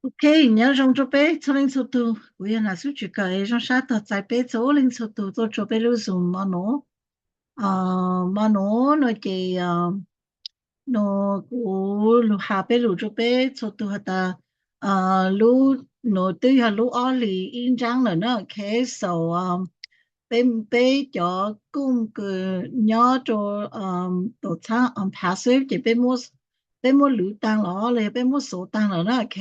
Ok, nyob zoo rau peb txhua leej txhua tug. Kuv yog Nam Xub Tsis Kawm es zoo sab tog txais peb txhua leej txhua tug tuaj rua peb lub Zoom mo nuav. Mo nuav no ces no kuv lug has peb lug rua peb txhua tug has tas lub nuav twb yog lub ob hlis ib nraab lawm na, ok. So peb, peb cov kooj kws nyob rua tuam txhaab on pass xwb ces peb muab lwv taag los los yog peb muab xuav taag lawm na, ok.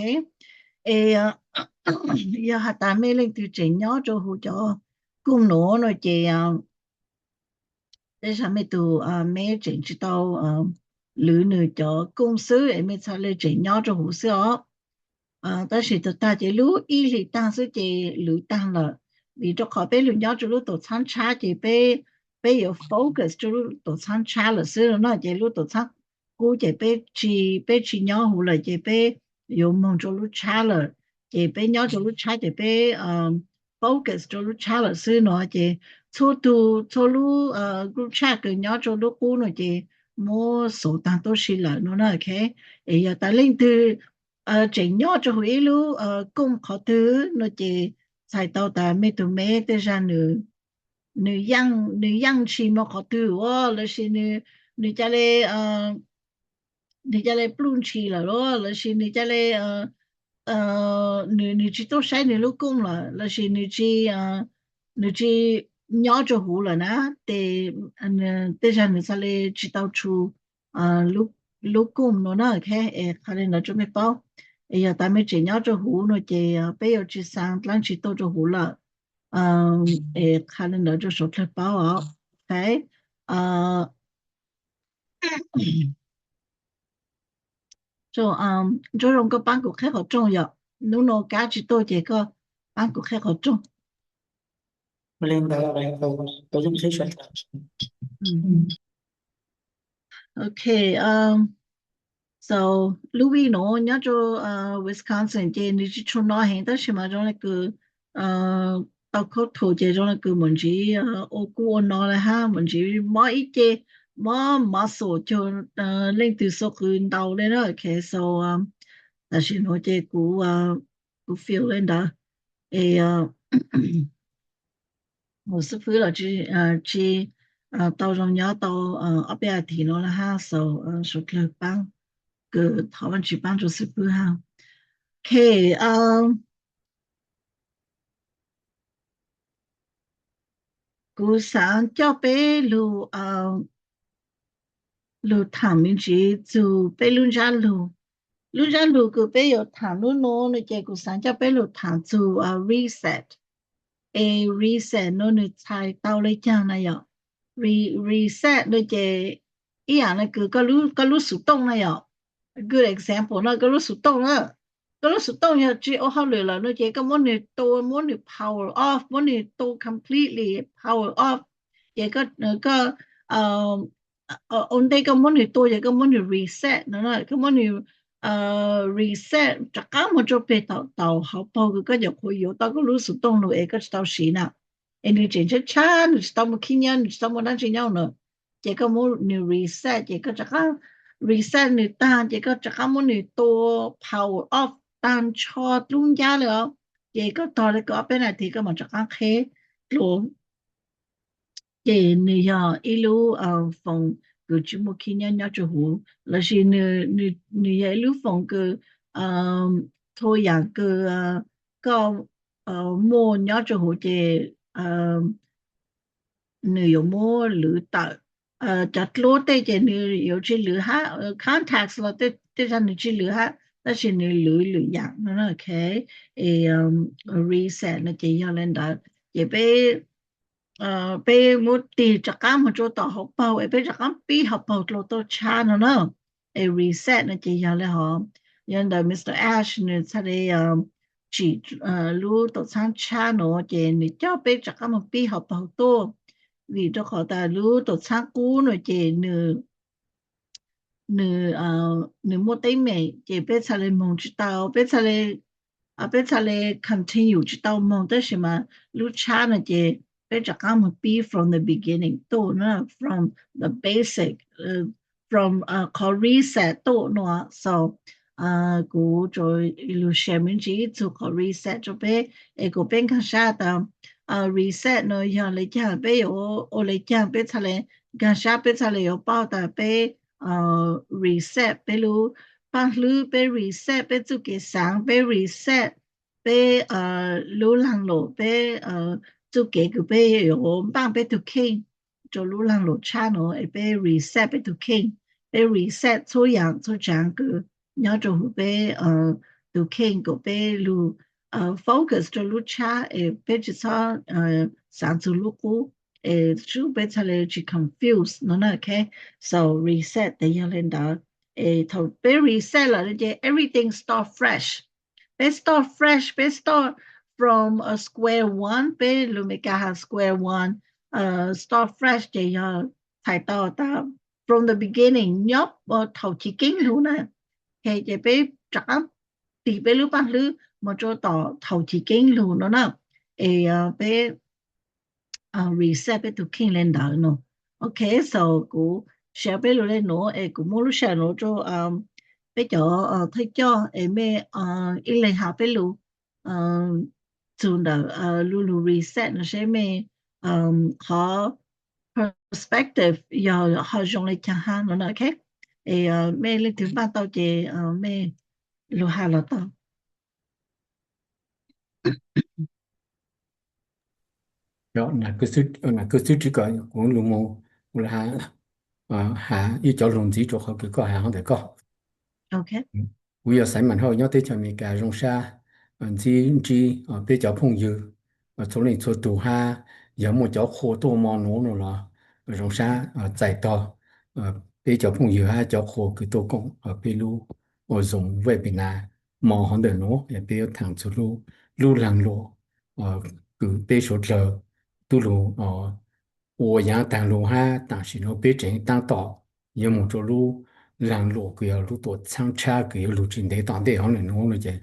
Es yog has tas mej leej twg tseem nyob rua huv cov kooj nuav no ces tej zag mej tug, mej tseem tsis tau lwv nwg cov kooj xwb es mej txhaj le tseem nyob rua huv xwb os. Tab sis tag tag ces lub ib hlis taag xwb ces lwv taag lawm, vim rua qhov peb lug nyob rua lub tuam txhaab tshab ces peb, peb yuav focus rua lub tuam txhaab tshab lawm xwb no na. Ces lub tuam txhaab kub ces peb tsis, peb tsis nyob huv lawm ces peb yuav moog rua lub tshab lawm. Ces peb nyob rua lub tshab ces peb focus rua lub tshab lawm xwb no. Ces txhua tug, txhua lub group chat kws nyob rua lub kub no ces muab xuav taag tuab si lawm no na, ok. Es yog tas leej twg tseem nyob rua huv ib lub kooj qhov twg no ces txhais tau tas mej tug meb tej zag nws, nws yaaj ntshis moog qhov twg ua lossis nws ca le, nws ca le pluj ntshis lawm los lossis nws ca le, nws, nws tsis tuaj saib nws lub kooj lawm lossis nws tsis, nws tsis nyob rua huv lawm na, ces tej zag nws txhaj le tsis tau tshu lub kooj no na, ok. Es qha le ntawd rua mej paub. Es yog tas mej tseem nyob rua huv no ces peb yuav tsis xaa dlaab tsi tuaj rua huv lawm. Es qha le ntawd rua suav dlawg paub os, ok. Nraug Zoo, koj paab kuv qheb qhov rooj yom. Nub nua kab tsis tuaj ces koj paab kuv qheb qhov rooj. Ok, so Louis nuav nyob rua Wisconsin ces nws tsis tshua no heev tab sis mas zoo le kws tau khaub thum ces zoo le kws mam ntsiv ua kuj ua no le hab mam ntsiv mob ib ce, mob muscle cuag leej twg xuv qws ntau le na. Ok, so tam sim nuav ces kuv, kuv feel le ntawd es xib fwb los tsis tau zoo nyob tau ob peb as thiv no le hab, so suav dlawg paab, kws thov Vaajtswv paab rua xib fwb hab. Ok, kuv xaav coj peb lug, lug thaam me ntsis txug peb lub ntsab lug. Lub ntsab lug kws peb yuav thaam nub nua no ces kuv xaav coj peb lug thaam txug reset. Es reset no nws txhais tau le caag na yom? Reset no ces ib yaam le kws koj lub xuv tooj na yom. Good example no koj lub xuv tooj na, koj lub xuv tooj yog tsis ua hauj lwm lawm no ces koj muab nws tua, muab nws power off, muab nws tua completely power off, ces koj, ua ntej koj muab nws tua ces koj muab nws reset no, koj muab nws reset rov qaab moog rua peg tau, tau hauv paug kws koj nyuam qhuav yuav tau koj lub xuv tooj lug es koj tsis tau siv na, es nws tseem tshab tshab, nws tsis tau muaj khib nyiab, nws tsis tau muaj dlaab tsi nyob na, ces koj muab nws reset ces koj rov qaab, reset nws taag ces koj rov qaab muab nws tua power off taag nrho dlub ncab le os, ces koj tog le kws ob peb nas this koj mam rov qaab qheb dlua. Ces nws yog ib lub foos kws tsis muaj khib nyiab nyob rua huv lossis nws yog ib lub foos kws txhua yaam kws koj muaj nyob rua huv ces nws yuav muab lwv tawm. Cov dluab tej ces nws yuav tsis lwv hab, contacts los tej zag nws tsis lwv hab, tab sis nws lwv lwm yaam no, ok. Es reset no ces yog le ntawd ces peb, peb muab tig rov qaab moog rua tom hauv paug es peb rov qaab pib hauv paug dlua tuaj tshab no na. Es reset no ces yog le hov, yog ntawm Mr Ash nws txhaj le tsim lub tuam txhaab tshab no ces nws coj peb rov qaab moog pib hauv paug tuaj, vim rua qhov tas lub tuam txhaab qub no ces nws, nws, nws muaj teeb meem ces peb txhaj le moog tsis tau, peb txhaj le, peb txhaj le continue tsis tau moog, tab sis mas lub tshab no ces peb rov qaab moog pib from the beginning tuaj na, from the basic, from qhov reset tuaj no. So kuv tsuas lug share me ntsis ib txug qhov reset rua peb es kuas peb nkaag sab tas reset no yog le caag, peb yuav ua le caag peb txhaj le nkaag sab, peb txhaj le yuav paub tas peb reset peb lub paaj hlwb, peb reset peb txuj kev xaav, peb reset peb lub laag luam, peb txuj kev kws peb yuav npaaj peb tug kheej rua lub laag luam tshab nuav es peb reset peb tug kheej, peb reset txhua yaam txhua tsaav kws nyob rua huv peb tug kheej kuas peb lug focus rua lub tshab es peb tsi txhob xaav txug lub qub es sub peb txhaj le tsi confuse no na, ok? So reset tes yog le ntawd. Es thaum peb reset lawm no ces everything start fresh. Peb start fresh, peb start from a square one, peb lug Meskas has square one, start fresh ces yog txhais tau tas from the beginning nyob thaum chiv keeb lug na. Ok, ces peb rov qaab tig peb lub paaj hlwb moog rua tom thaum chiv keeb lug no na. Es peb reset peb tug kheej le ntawd no. Ok, so kuv share peb lug le nuav es kuv muab lub share nuav rua peb cov thawj coj es mej ib leeg has peb lug txug ntawm lub lug reset no seb mej qhov perspective yog ho zoo le caag hab no na, ok? Es mej leej twg npaj tau ces mej lug has los tau. Nam kwv xib tswb kawm kuv lug moog, kuv has ib cov lug ntxiv rua qhov kws koj has hov ntawm koj. Kuv yog Xaiv Maam Hauj nyob teb chaws Amelikas, zoo sab ntsib ntsib peb cov phooj ywg txhua leej txhua tug hab yog muaj cov qhua tuaj mo nuav no los zoo sab txais tog peb cov phooj ywg hab cov qhua kws tuaj koom peb lub Zoom webinar mo hov ntawm nuav, peb yuav thaam txug lub laag luam kws peb suav dlawg tub lug ua yaav taag lug hab tam sim nuav peb tseem taab tom yuav moog rua lub laag luam kws yog lub tuam txhaab tshab kws yuav lug tsi ntev tom ntej hov ntawm nuav no ces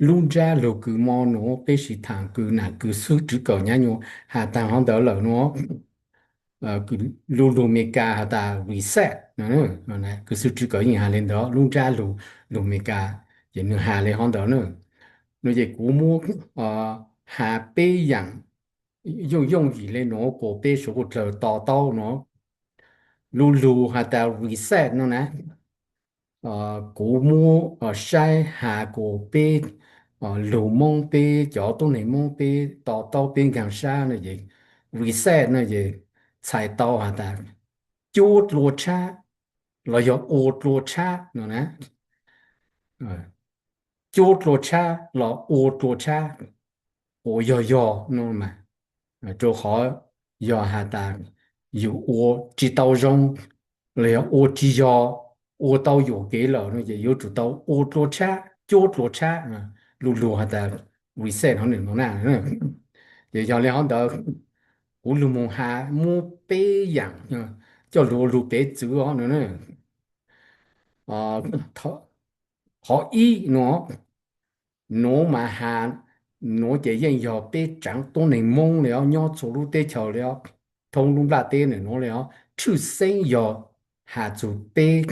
lub ntsab lug kws mo nuav peb sib thaam kws nam kwv xib tswb kawm nyab nyuas has taag hov ntawd lawm nuav. Lub lug Amelikas has tas reset, kwv xib tswb kawm yeej has le ntawd, lub ntsab lug Amelikas ces nwg has le hov ntawd na. No ces kuv muab has peb yaam yooj yooj yim le nuav kuas peb suav dlawg to taub nuav. Lub lug has tas reset no na, kuv muab saib has kuas peb lug Moob, peb cov tuab neeg Moob peb to taub peb nkaag sab no ces reset no ces txhais tau has tas cuab dlua tshab los yog ua dlua tshab no na. Cuab dlua tshab los ua dlua tshab, ua yog yog no mas, rua qhov yog has tas yus ua tsi tau zoo los yog ua tsi yog, ua tau yuam kev lawm no ces yuav tsum tau ua dlua tshab, cuab dlua tshab, lub lug has tas reset hov ntawm nuav na. Ces yog le hov ntawd kuv lug moog has muab peb yaam coj lug ua lug pev txwv os no. Qhov ib nuav, nuav mas has, nuav ces yeej yog peb tsaav tuab neeg Moob le os, nyob txhua lub teb chaws le os, thoob lub nplaj teb ntawm nuav le os, tshwj xeeb yog has txug peb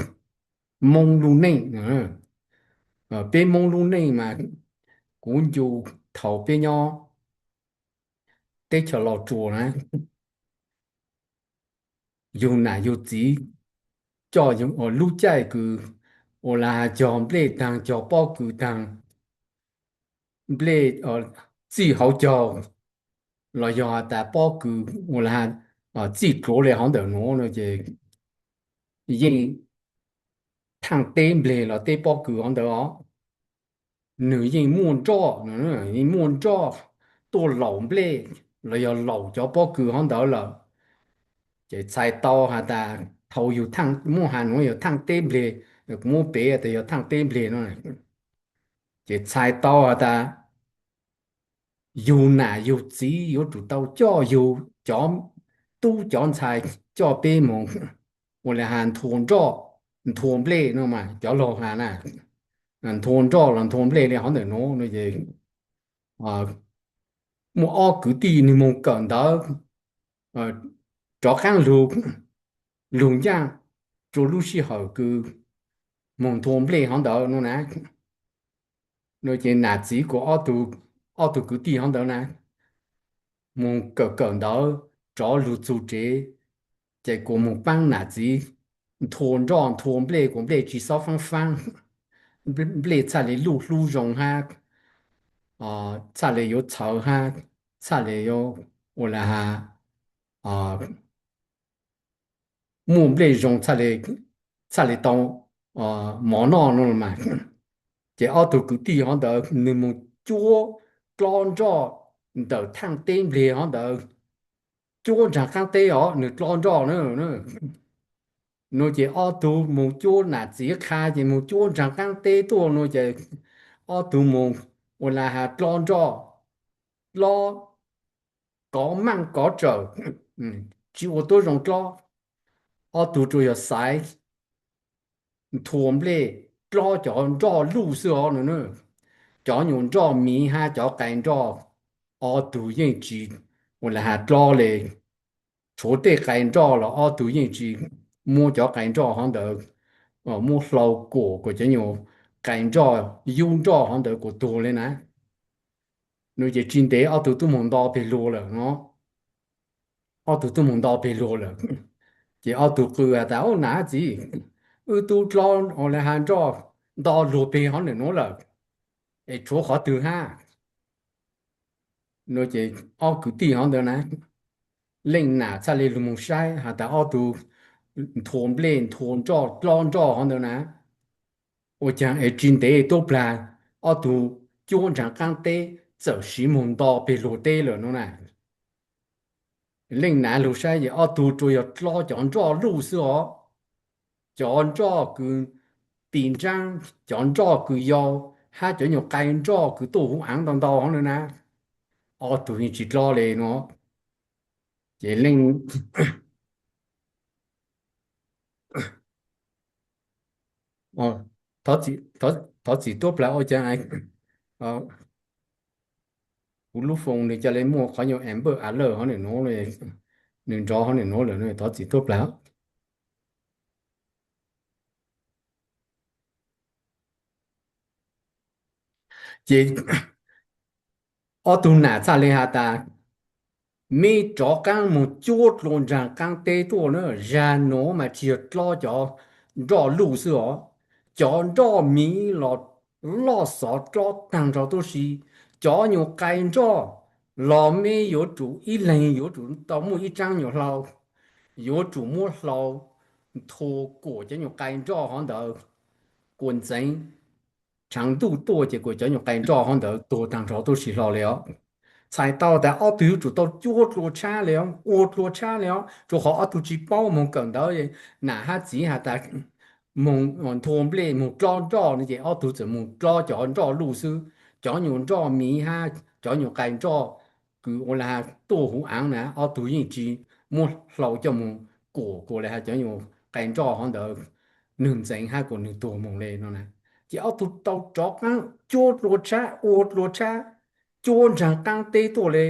Moob lub neej. Peb Moob lub neej mas kuv ncu thaum peb nyob teb chaws Los Tsuas na, yug nam yug txiv coj lub caij kws ua la cog nplej taag, cog pob kws taag, nplej txij hauv caug los yog has tas pob kws ua la txij dluav le hov ntawm nuav no ces yeej thaaj teb nplej los teb pob kws hov ntawd os. Nwg yeej muaj nroj, yeej muaj nroj tuaj laum nplej los yog laum cov pob kws hov ntawd lawm. Ces txhais tau has tas thaum yug, muab has nuav yog thaaj teb nplej, kuv muab pev tas yog thaaj teb nplej no. Ces txhais tau has tas yug nam yug txiv yuav tsum tau coj yug cov tub cov ntxhais, coj peb moog ua le has nthua nroj, nthua nplej no mas cov laug has na, nthua nroj los nthua nplej le hov ntawm nuav no ces muaj ob kwv tij nwg moog kawm ntawv rov qaab lug, lug ncaaj rua lub sij hawm kws moog nthua nplej hov ntawd no na. No ces nam txiv kuas ob tug kwv tij hov ntawd na, moog kawm kawm ntawv, rov lug txug tsev, ces kuas moog paab nam txiv nthua nroj nthua nplej kuas nplej tsi xob faab faab, nplej txhaj le luj hlub zoo hab, txhaj le yuav txhawv hab, txhaj le yuav ua le has muaj nplej zoo, txhaj le tau mov noj no los mas. Ces ob tug kwv tij hov ntawd nwg moog cuab dlob nroj ntawm thaaj teb nplej hov ntawd, cuab nraag qaab teb os, nwg dlob nroj na. No ces ob tug moog cuab, nam txiv qha ces moog cuab nraag qaab teb tuaj no ces ob tug moog ua le has dlob nroj, dlob kov maaj kov tsawm, tsi ua tuab zoo dlob. Ob tug tsuas yog xaiv nthua nplej dlob cov nroj luj xwb os no. Cov nyuas nroj miv hab cov qai nroj ob tug yeej tsi ua le has dlob le. Tshuav tej qai nroj los ob tug yeej tsi muab cov qai nroj hov ntawd muab hlau kuam kuas cov nyuas qai nroj, yub nroj hov ntawd kuas tuag le na. No ces tsi ntev ob tug tub moog nto peg luag lawm no. Ob tug tub moog nto peg luag lawm, ces ob tug qw has tas, Au nam txiv, wb tub dlob ua le has nroj nto luag peg hov ntawm nuav lawm, es tshuav qhov twg hab? No ces ob kwv tij hov ntawd na, leej nam txhaj le lug moog saib has tas ob tug nthua nplej nthua nroj dlob nroj hov ntawd na, ua caag es tsi ntev tuab plag ob tug cuab nraag qaab teb txawm siv moog nto peg luag teb lawm no na. Leej nam lug saib ces ob tug tsuas yog dlob cov nroj luj xwb os. Cov nroj kws tis nraab, cov nroj kws yau, hab cov nyuas qai nroj kws tuaj huv aav ntau ntau hov ntawd na, ob tug yeej tsi dlob le no. Ces leej thov txim tuab plag ua caag kuv lub foos nwg ca le muaj qhov nyuas amber alert hov ntawm nuav, nwg nrov hov ntawm nuav lawm, thov txim tuab plag. Ces ob tug nam txhaj le has tas, meb rov qaab moog cuab dlua nraag qaab teb tuaj na, zag nuav mas tsi yog dlob cov nroj luj xwb os, cov nroj miv los loj xov dlob taag nrho tuab si, cov nyuas qai nroj los meb yuav tsum ib leeg yuav tsum tau muaj ib tsaab nyuas hlau, yuav tsum muab hlau nthua kuas cov nyuas qai nroj hov ntawd kuas ntxeev, tshaav ntuj tuaj ces kuas cov nyuas qai nroj hov ntawd tuag taag nrho tuab si hlo le os. Txhais tau tas ob tug yuav tsum tau cuab dlua tshab le os, ua dlua tshab le os, rua qhov ob tug tsi paub moog kawm ntawv, nam hab txiv has tas moog nthua nplej moog dlob nroj no ces ob tug txawm moog dlob cov nroj luj xwb, cov nyuas nroj miv hab cov nyuas qai nroj kws ua le has tuaj huv aav na ob tug yeej tsi muab hlau coj moog kuas kuas le has cov nyuas qai nroj hov ntawd nwg ntxeev hab kuas nwg tuag moog le no na. Ces ob tug tau rov qaab cuab dlua tshab ua dlua tshab, cuab nraag qaab teb tuaj le,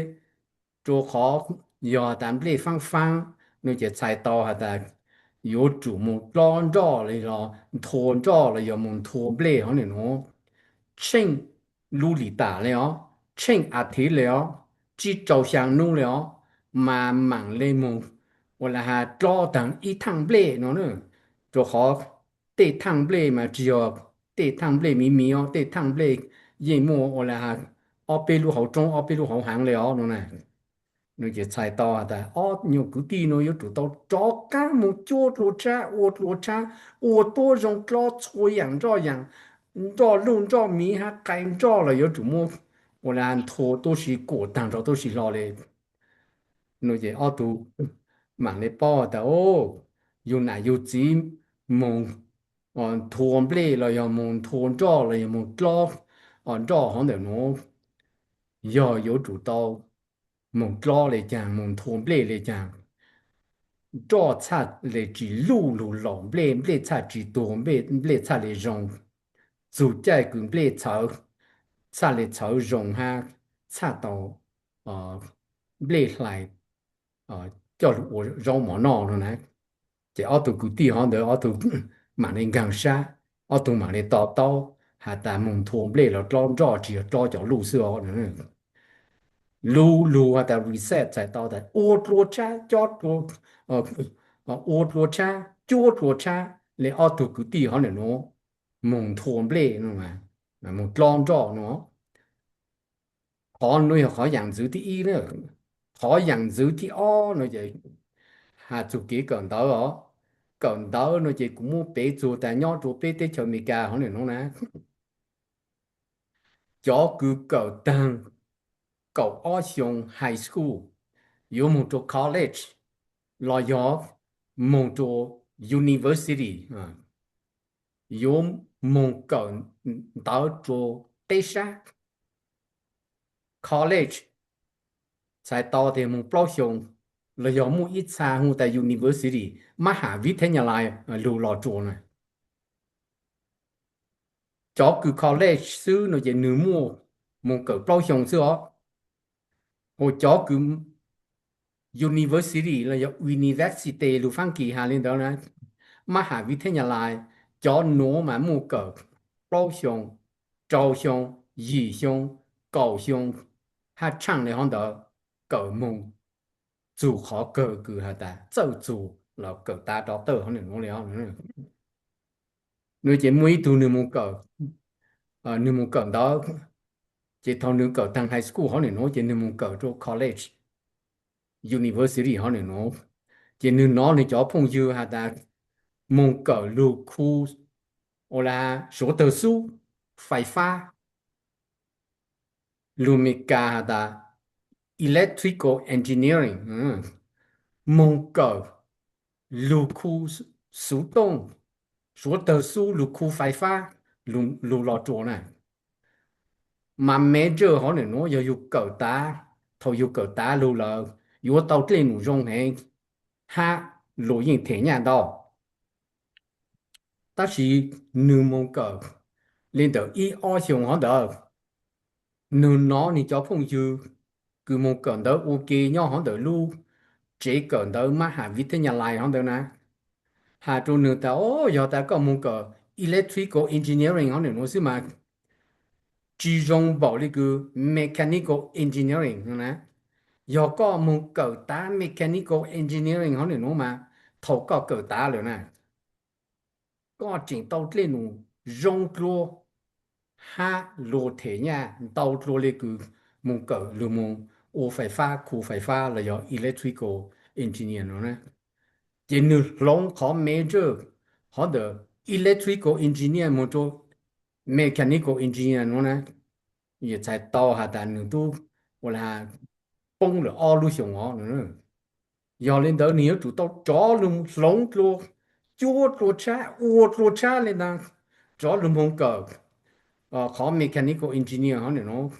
rua qhov yog tas nplej faab faab no ces txhais tau has tas yuav tsum moog dlob nroj los nthua nroj los yog moog nthua nplej hov ntawm nuav tsheej lub lim tam le os, tsheej as thiv le os, tsib rau xyaa nub le os, mas maam le moog ua le has dlob taag ib thaaj nplej no na. Rua qhov tej thaaj nplej mas tsi yog tej thaaj nplej miv miv os, tej thaaj nplej yeej muaj ua le has ob peb lub hauv roob ob peb lub hauv haav le os no na. No ces txhais tau has tas ob nyuas kwv tij no yuav tsum tau rov qaab moog cuab dlua tshab ua dlua tshab, ua tuab zoo dlob txhua yaam nroj yaam, nroj luj nroj miv hab qai nroj los yuav tsum muab ua le has nthua tuab si kuas taag nrho tuab si hlo le. No ces ob tug maam le paub has tas, o, yug nam yug txiv moog nthua nplej los yog moog nthua nroj los yog moog dlob nroj hov ntawm nuav, yog yuav tsum tau moog dlob le caag moog nthua nplej le caag, nroj txhaj le tsi luj lug laum nplej, nplej txhaj tsi tuag, nplej txhaj le zoo. Txug caij kws nplej txhawv, txhaj le txhawv zoo hab txhaj tau nplej hlais coj lug ua zaub mov noj no na. Ces ob tug kwv tij hov ntawd ob tug maam le nkaag sab, ob tug mam li to taub has tas moog nthua nplej los dlob nroj tsis yog dlob cov luj xwb os. Lub lug has tas reset txhais tau tas ua dlua tshab cob dlua, ua dlua tshab cuab dlua tshab li ob tug kwv tij hov nim nuav moog nthua nplej no, moog dlob nroj no. Qhov nuav yog qhov yaam ntxwv thib ib na. Qhov yaam ntxwv thib ob no ces has txug kev kawm ntawv os. Kawm ntawv no ces kuv muab piv txug tas nyob rua peb teb chaws Amelikas hov nim nuav na, cov kws kawm taag kaum ob xyoo high school yuav moog rua college los yog moog rua university, yuav moog kawm ntawv rua teb sab. College txhais tau tas moog plaub xyoo los yog muaj ib txha hu tas university, mab has vib theb nyas lais lug los rua na. Cov kws college xwb no ces nwg muaj moog kawm plaub xyoo xwb os. Hos cov kws university los yog university lug Faab Kis has li ntawd na, mab has vib theb nyas lais, cov nuav mas muaj kawm plaub xyoo, rau xyoo, yim xyoo, kaum xyoo, hab tshaaj li hov ntawd, kawm moog txug qhov kawg kws has tas txawj txug los kawm tav rov tawj hov nim nuav li. Nwg ces muaj ib tug nwg moog kawm, nwg moog kawm ntawv, ces thaus nwg kawm taag high school hov nim nuav ces nwg moog kawm rua college, university hov nim nuav, ces nwg nov nwg cov phooj ywg has tas moog kawm lug khu, ua le suav tawg xub, fais fab, lug Amelikas has tas electrical engineering, moog kawm lug khu xuv tooj, suav tawg xub, lug khu fais fab, lug los rua na. Mas major hov nim nuav yog yug kawm tav, thaus yug kawm tav lug lawm yuav tau dlej num zoo heev hab luas yeej them nyaj ntau. Tab sis nwg moog kawm li ntawm ib ob xyoos hov ntawd, nwg nov nwg cov phooj ywg kws moog kawm ntawv ua ke nyob hov ntawm lub tsev kawm ntawv mab has vib theb nyas lais hov ntawd na, has rua nwg tas, o, yog tas koj moog kawm electrical engineering hov nim nuav xwb mas tsis zoo npaum li kws mechanical engineering no na. Yog koj moog kawm tav mechanical engineering hov nim nuav mas thaus koj kawm tav lawm na, koj tseem tau dlej num zoo dlua hab luas them nyaj ntau dlua li kws moog kawm lug moog ua fais fab, khu fais fab los yog electrical engineer no na. Ces nwg hloov qhov major hov ntawm electrical engineer moog rua mechanical engineer no na, yog txhais tau has tas nwg tub ua le poob lawm ob lub xyoos os. Yog li ntawd nwg yuav tsum tau rov lug hloov dlua, cuab dlua tshab, ua dlua tshab li ntawd, rov lug moog kawm qhov mechanical engineer hov nim nuav.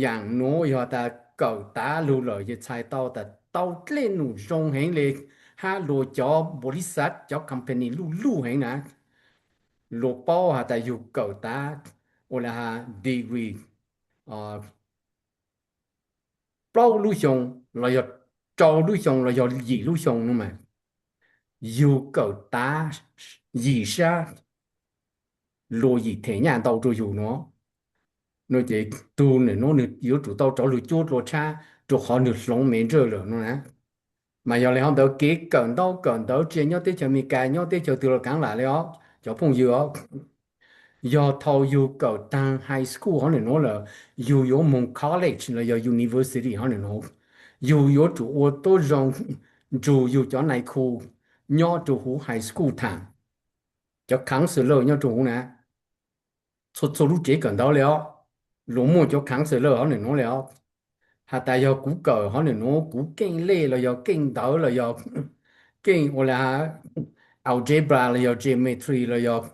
Yaam nuav yog tas kawm tav lug lawm ces txhais tau tas tau dlej num zoo heev le hab luas cov npaum li xav cov company luj luj heev na, luas paub has tas yug kawm tav ua le has degree plaub lub xyoo los yog rau lub xyoo los yog yim lub xyoo no mas yug kawm tav yim sab luas yim them nyaj ntau rua yug no. No ces tug nim nuav nwg yuav tsum tau rov lug cuab dlua tshab rua qhov nwg hloov major lawm no na. Mas yog le hov ntawd kev kawm ntaub kawm ntawv tsis nyob teb chaws Amelikas, nyob teb chaws twg los kaav lam le os cov phooj ywg os. Yog thaus yug kawm taag high school hov nim nuav lawm, yug yuav moog college los yog university hov nim nuav, yug yuav tsum ua tuab zoo nrug yug cov nai khu nyob rua huv high school thaam, cov counselor nyob rua huv na. Txhua txhua lub tsev kawm ntawv le os, luas muaj cov counselor hov nim nuav le os. Has tas yog kuv kawm hov nim nuav kuv keej lej los yog keej ntawv los yog keej ua le algebra los yog geometry los yog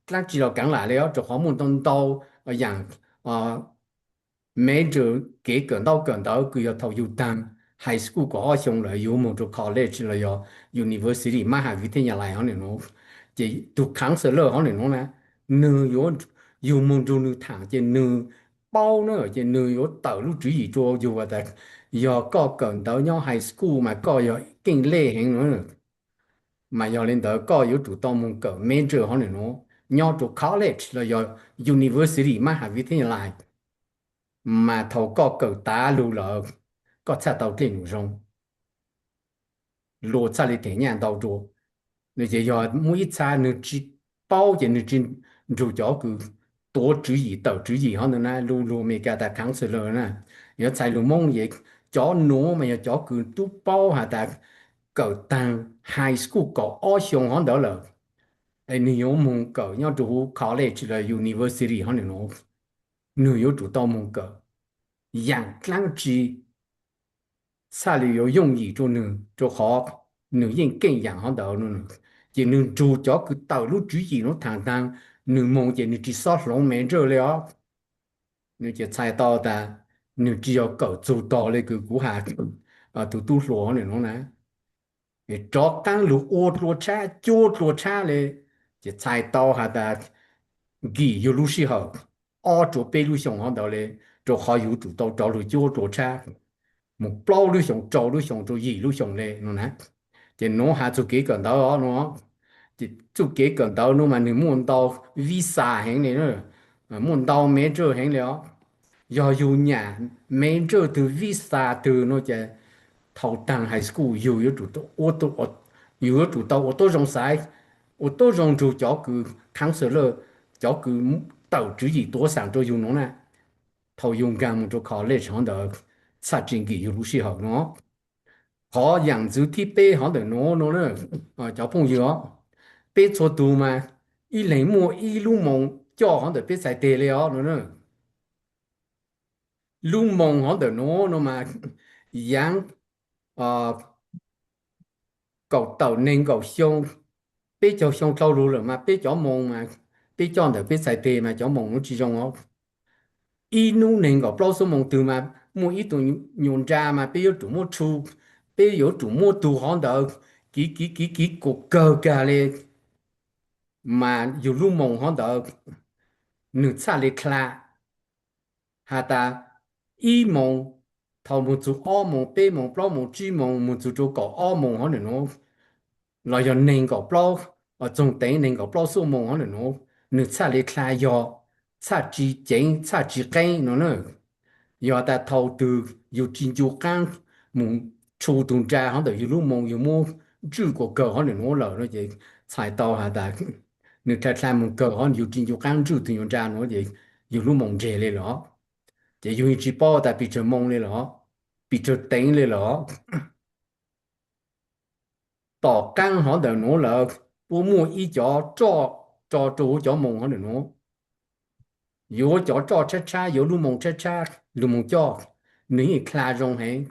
dlaab tsi los kaav lam le os, rua qhov muaj ntau ntau yaam major kev kawm ntaub kawm ntawv kws yog thaus yug taag high school kaum ob xyoo lawm yug moog rua college los yog university mab has vib theb nyas lais hov nim nuav, ces tug counselor hov nim nuav na, nwg yuav, yug moog nrug nwg thaam ces nwg paub na, ces nwg yuav tawm lub tswv yim rua yug tas yog koj kawm ntawv nyob high school mas koj yog keej lej heev no. Mas yog le ntawd koj yuav tsum tau moog kawm major hov nim nuav, nyob rau college los yog university mas has vi thib nyas lais, mas thaum koj kawm tas lug lawm, koj txhaj tau dlej num zoo, luag txhaj li them nyaj ntau dua. Nws ces yog muaj ib txha nws tsis paub ces nws tsis nrug cov kws tuav tswv yim tawm tswv yim hov ntawd na, lug lug Amelikas tas counselor na, yuav txhais lus Moob ces cov nuav mas yog cov kws tub paub has tas kawm taag high school kaum ob xyoo hov ntawd lawm, es nws yuav moog kawm nyob rau huv college los university hov ntawd nuav, nws yuav tsum tau moog kawm yaam dlaab tsi txhaj li yuav yooj yim rau nws, rau qhov nws yeej keej yaam hov ntawd no. Ces nws nrug cov kws tawm lub tswv yim nuav thaam taag, nws moog ces nws tsis xob hloov major le os. Nws ces txhais tau tas nws tsis yog kawm txug tog le kws kuv has, tug tub hluas hov ntawd nuav na, rov qaab lug ua dlua tshab cuab dlua tshab le, ces txhais tau has tas nkim yug lub sij hawm ob rua peb lub xyoo hov ntawd le, rau qhov yug tsum tau rov lug cuab dlua tshab moog plaub lub xyoo rau lub xyoo rau yim lub xyoo le no na. Ces nuav has txug kev kawm ntawv os no, ces txuj kev kawm ntawv nuav mas nws muaj ntau visa heev le, muaj ntau major heev le os. Yog yug nyam major twg visa twg no ces thaum taag high school yug yuav tsum tau ua tuab zoo xaiv, ua tuab zoo nrug cov kws counselor, cov kws tawm tswv yim tuav xaam rau yug nuav na. Thaum yug nkaag moog rau college hov ntawd txhaj tsis nkim yug lub sij hawm no. Qhov yaam ntxwv thib peb hov ntawm nuav no, cov phooj ywg os, peb txhua tug mas ib leeg muaj ib lub moos coj hov ntawm peb txhais teg le os no. Lub moos hov ntawm nuav no mas yaav kaum tawm neeg nkaum xyoo, peb caug xyoo dlhau lug lawm mas peb cov moos mas peb coj ntawm peb txhais teg mas cov moos nuav tsis zoo os. Ib hnub neeg nkaum plaub xuab moos twg mas muaj ib tug nyuas nra mas peb yuav tsum muab tshu, peb yuav tsum muab tug hov ntawd kiv kiv kiv kiv kuas kawg kag le, mas yug lub moos hov ntawd nws txhaj le dlha. Has tas ib moos, thaum moog txug ob moos, peb moos, plaub moos, tsib moos, moog txug rau kaum ob moos hov ntawm nuav, los yog neeg nkaum plaub, txoog teev neeg nkaum plaub xuab moos hov ntawm nuav, nws txhaj le dlha yog txhaj tsis ceev txhaj tsis qeeb no na. Yog tas thaum twg yug tsis ncu qaab moog tshu tug nra hov ntawm yug lub moos, yug muab ntswj kuas kawg hov ntawm nuav lawm no ces txhais tau has tas nws dlha dlha moog kawg hov, yug tsis ncu qaab ntswj tug nyuas nra nuav ces yug lub moos ntseg le los, ces yug tsis paub tas pes tsawg moos le los, pes tsawg teev le los. Tom qaab hov ntawm nuav lawm puab muaj ib cov roj tso rau huv cov moos hov ntawm nuav. Yuav cov roj tshab tshab, yuav lub moos tshab tshab lug moog coj, nws yeej dlha zoo heev,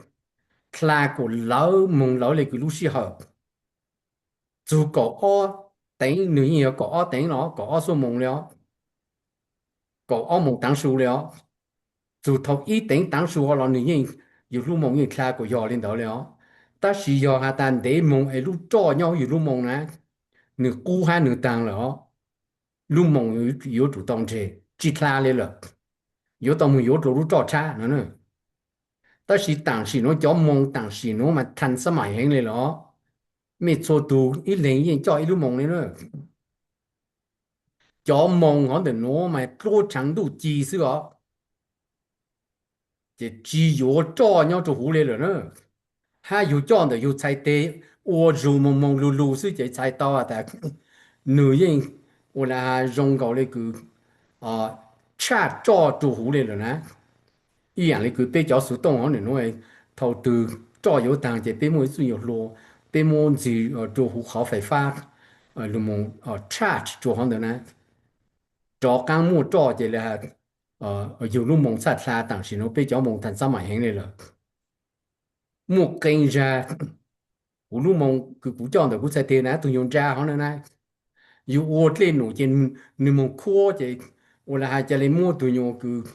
dlha kuas lawv moog lawv le kws lub sij hawm. Txug kaum ob teev, nws yeej yog kaum ob teev los kaum ob xuab moos le os, kaum ob moos taav su le os. Txug thaum ib teev taav su los nws yeej, yug lub moos yeej dlha kuas yog le ntawd le os. Tab sis yog has tas ntev moog es lub roj nyob huv yug lub moos na, nws qub hab nws taag lawm os, lub moos yuav tsum tau ntseg tsis dlha le lawm, yuav tau moog yuav dlua lub roj tshab no. Tab sis taam sim nuav cov moos taam sim nuav mas than xab maim heev le los, mej txhua tug ib leeg yeej coj ib lub moos le na. Cov moos hov ntawm nuav mas dluab tshaav ntuj ci xwb os, ces tsis yuav roj nyob rau huv le lawm na. Hab yug coj ntawm yug txhais teg ua zug moog moog lug lug xwb ces txhais tau has tas nws yeej ua le has zoo nkaus le kws tshaj roj rau huv le lawm na. Ib yaam le kws peb cov xuv tooj hov ntawm nuav, thaum twg roj yuav taag ces peb muaj ib txuj nyuas hlua, peb muab ntxig rua huv qhov fais fab, lug moog tshaj rua hov ntawd na. Rov qaab muaj roj ces le has yug lub moos txhaj dlha, taam sim nuav peb cov moos than xab maim heev le lawm. Muaj qee zag huv lub moos kws kuv coj ntawm kuv txhais teg na, tug nyuas nra hov na, yug ua dlej num ces nws moog khuab ces ua le has ca le muab tug nyuas kws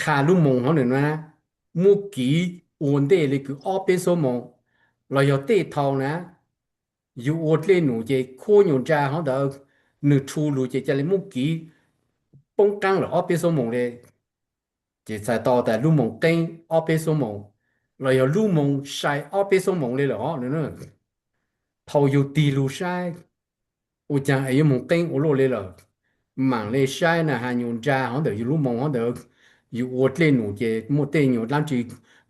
qha lub moos hov ntawm nuav na, muab kiv ua ntej le kws ob peb xuab moos, los yog tej thaus na, yug ua dlej num ces khuab nyuas nra hov ntawd, nws rhu lug ces ca le muab kiv poob qaab lawm ob peb xuab moos le. Ces txhais tau tas lub moos qeeb ob peb xuab moos, los yog lub moos sai ob peb xuab moos le lawm os. Thaus yug tig lug saib, Ua caag es yuav moog qeeb ua luaj le lawm? Maam le saib na has nyuas nra hov ntawm yug lub moos hov ntawd, yug ua dlej num ces muaj tej nyuas dlaab tsi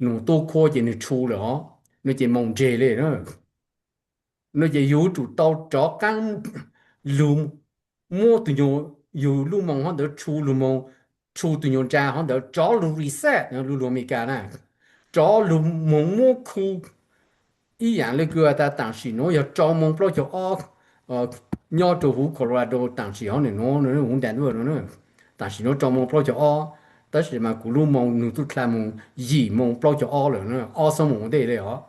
nug tub khuab ces nwg tshu lawm os. Nwg ces moos ntseg le na. Nwg ces yug yuav tsum tau rov qaab lug muab tug nyuas, yug lub moos hov ntawd tshu lug moog, tshu tug nyuas nra hov ntawd rov lug reset, lug lug Amelikas na, rov lug moog muab khu ib yaam le kws has tas taam sim nuav yog rau moos plaub caug ob nyob rua huv Colorado taam sim hov ntawm nuav, huv Denver nuav, taam sim nuav rau moos plaub caug ob, tab sis mas kuv lub moos nwg tub dlha moog yim moos plaub caug ob lawm, ob xuab moos ua ntej le os.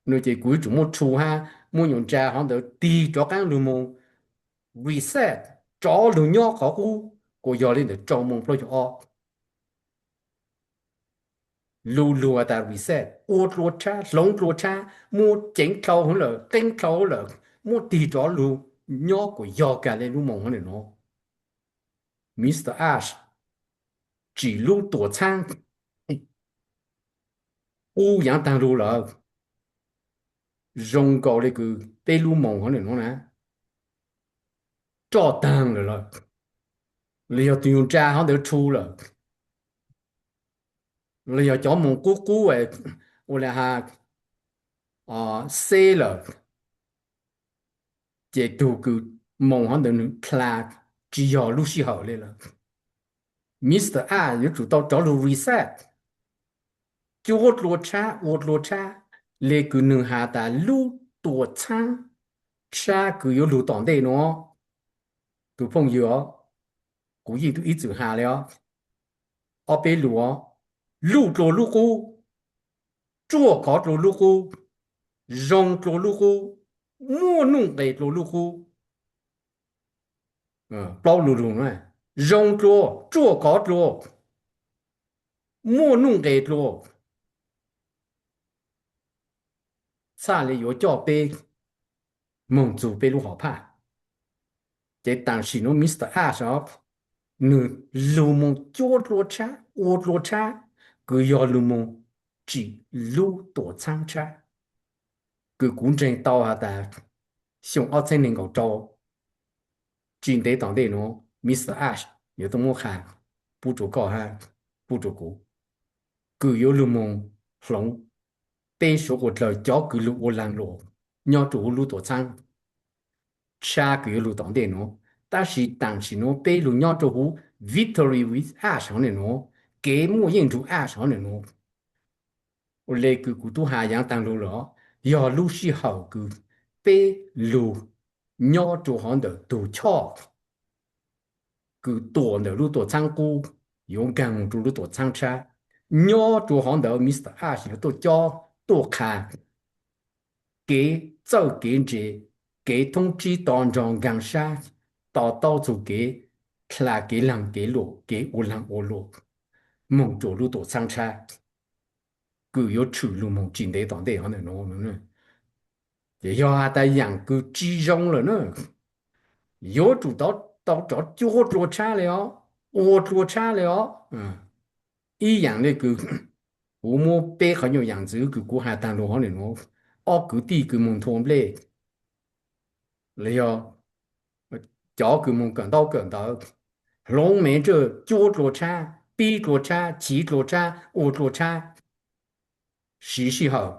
Nwg ces kuv yuav tsum muab tshu hab muab nyuas nra hov ntawd tig rov qaab lug moog reset, rov lug nyob qhov qub kuas yog le ntawm rau moos plaub caug ob. Lug lug has tas reset, ua dlua tshab, hloov dlua tshab, muab ceev dlhau lawm, qeeb dlhau lawm, muab tig rov lug nyob kuas yog kag le lub moos hov ntawm nuav. Mister Ash, tsim lub tuam txhaab qub yaav taag lug lawm. Zoo nkaus le kws peb lub moos hov ntawm nuav na, roj taag lawm lawm, los yog tug nyuas nra hov ntawd tshu lawm, los yog cov moos qub qub ua le has xeb lawm, ces tug kws moos hov ntawd nwg dlha tsi yog lub sij hawm le lawm. Mister Ash yuav tsum tau rov lug reset, cuab dlua tshab, ua dlua tshab, le kws nwg has tas lub tuam txhaab tshab kws yuav lug tom ntej nuav. Tug phooj ywg os, kuv yeej ib txwm has le os, ob peb lus os, luj dlua lub qub, ruaj khov dlua lub qub, zoo dlua lub qub, muaj nuj nqes dlua lub qub. Plaub lus lug, zoo dlua, ruaj khov dlua, muaj nuj nqes dlua, txhaj le yuav coj peb moog txug peb lub hom phaj. Ces taam sim nuav Mister Ash os, nwg lug moog cuab dlua tshab, ua dlua tshab, kws yog lug moog tsim lub tuam txhaab tshab, kws kuv ntseeg tau has tas xyoo ob txheeb neeg nkaum rau, tsis ntev tom ntej nuav Mister Ash yuav tuaj muab qha pub rua koj hab pub rua kuv, kws yuav lug moog hloov peb suav quas dlawg cov kws lug ua laag luam nyob rua huv lub tuam txhaab tshab kws yuav lug tom ntej nuav. Tab sis taam sim nuav peb lug nyob rua huv Victory with Ash hov ntawm nuav, kev muaj yeej nrug Ash hov ntawm nuav. Ua le kws kuv tub has yaav taag lug lawm, yog lub sij hawm kws peb lug nyob rua hov ntawm tug choj kws tuam ntawm lub tuam txhaab qub yuav nkaag moog rua lub tuam txhaab tshab. Nyob rua hov ntawd Mister Ash yuav tuaj cob tuaj qha kev txawj kev ntse, kev thoob tsib to nrog nkaag sab, to taub txug kev dlha kev laag kev luam, kev ua laag ua luam moog rua lub tuam txhaab tshab kws yuav tshwm lug moog tsis ntev tom ntej hov ntawm nuav. Ces yog has tas yaam kws tsis zoo lawm na, yuav tsum tau rov cuab dlua tshab le os, ua dlua tshab le os. Ib yaam le kws kuv muab peb qhov nyuas yaam ntxwv kws kuv has taag lug hov ntawm nuav, ob kwv tij kws moog nthua nplej, los yog cov kws moog kawm ntaub kawm ntawv, hloov me ntsawj cuab dlua tshab, pib dlua tshab, chiv dlua tshab, ua dlua tshab, siv sij hawm,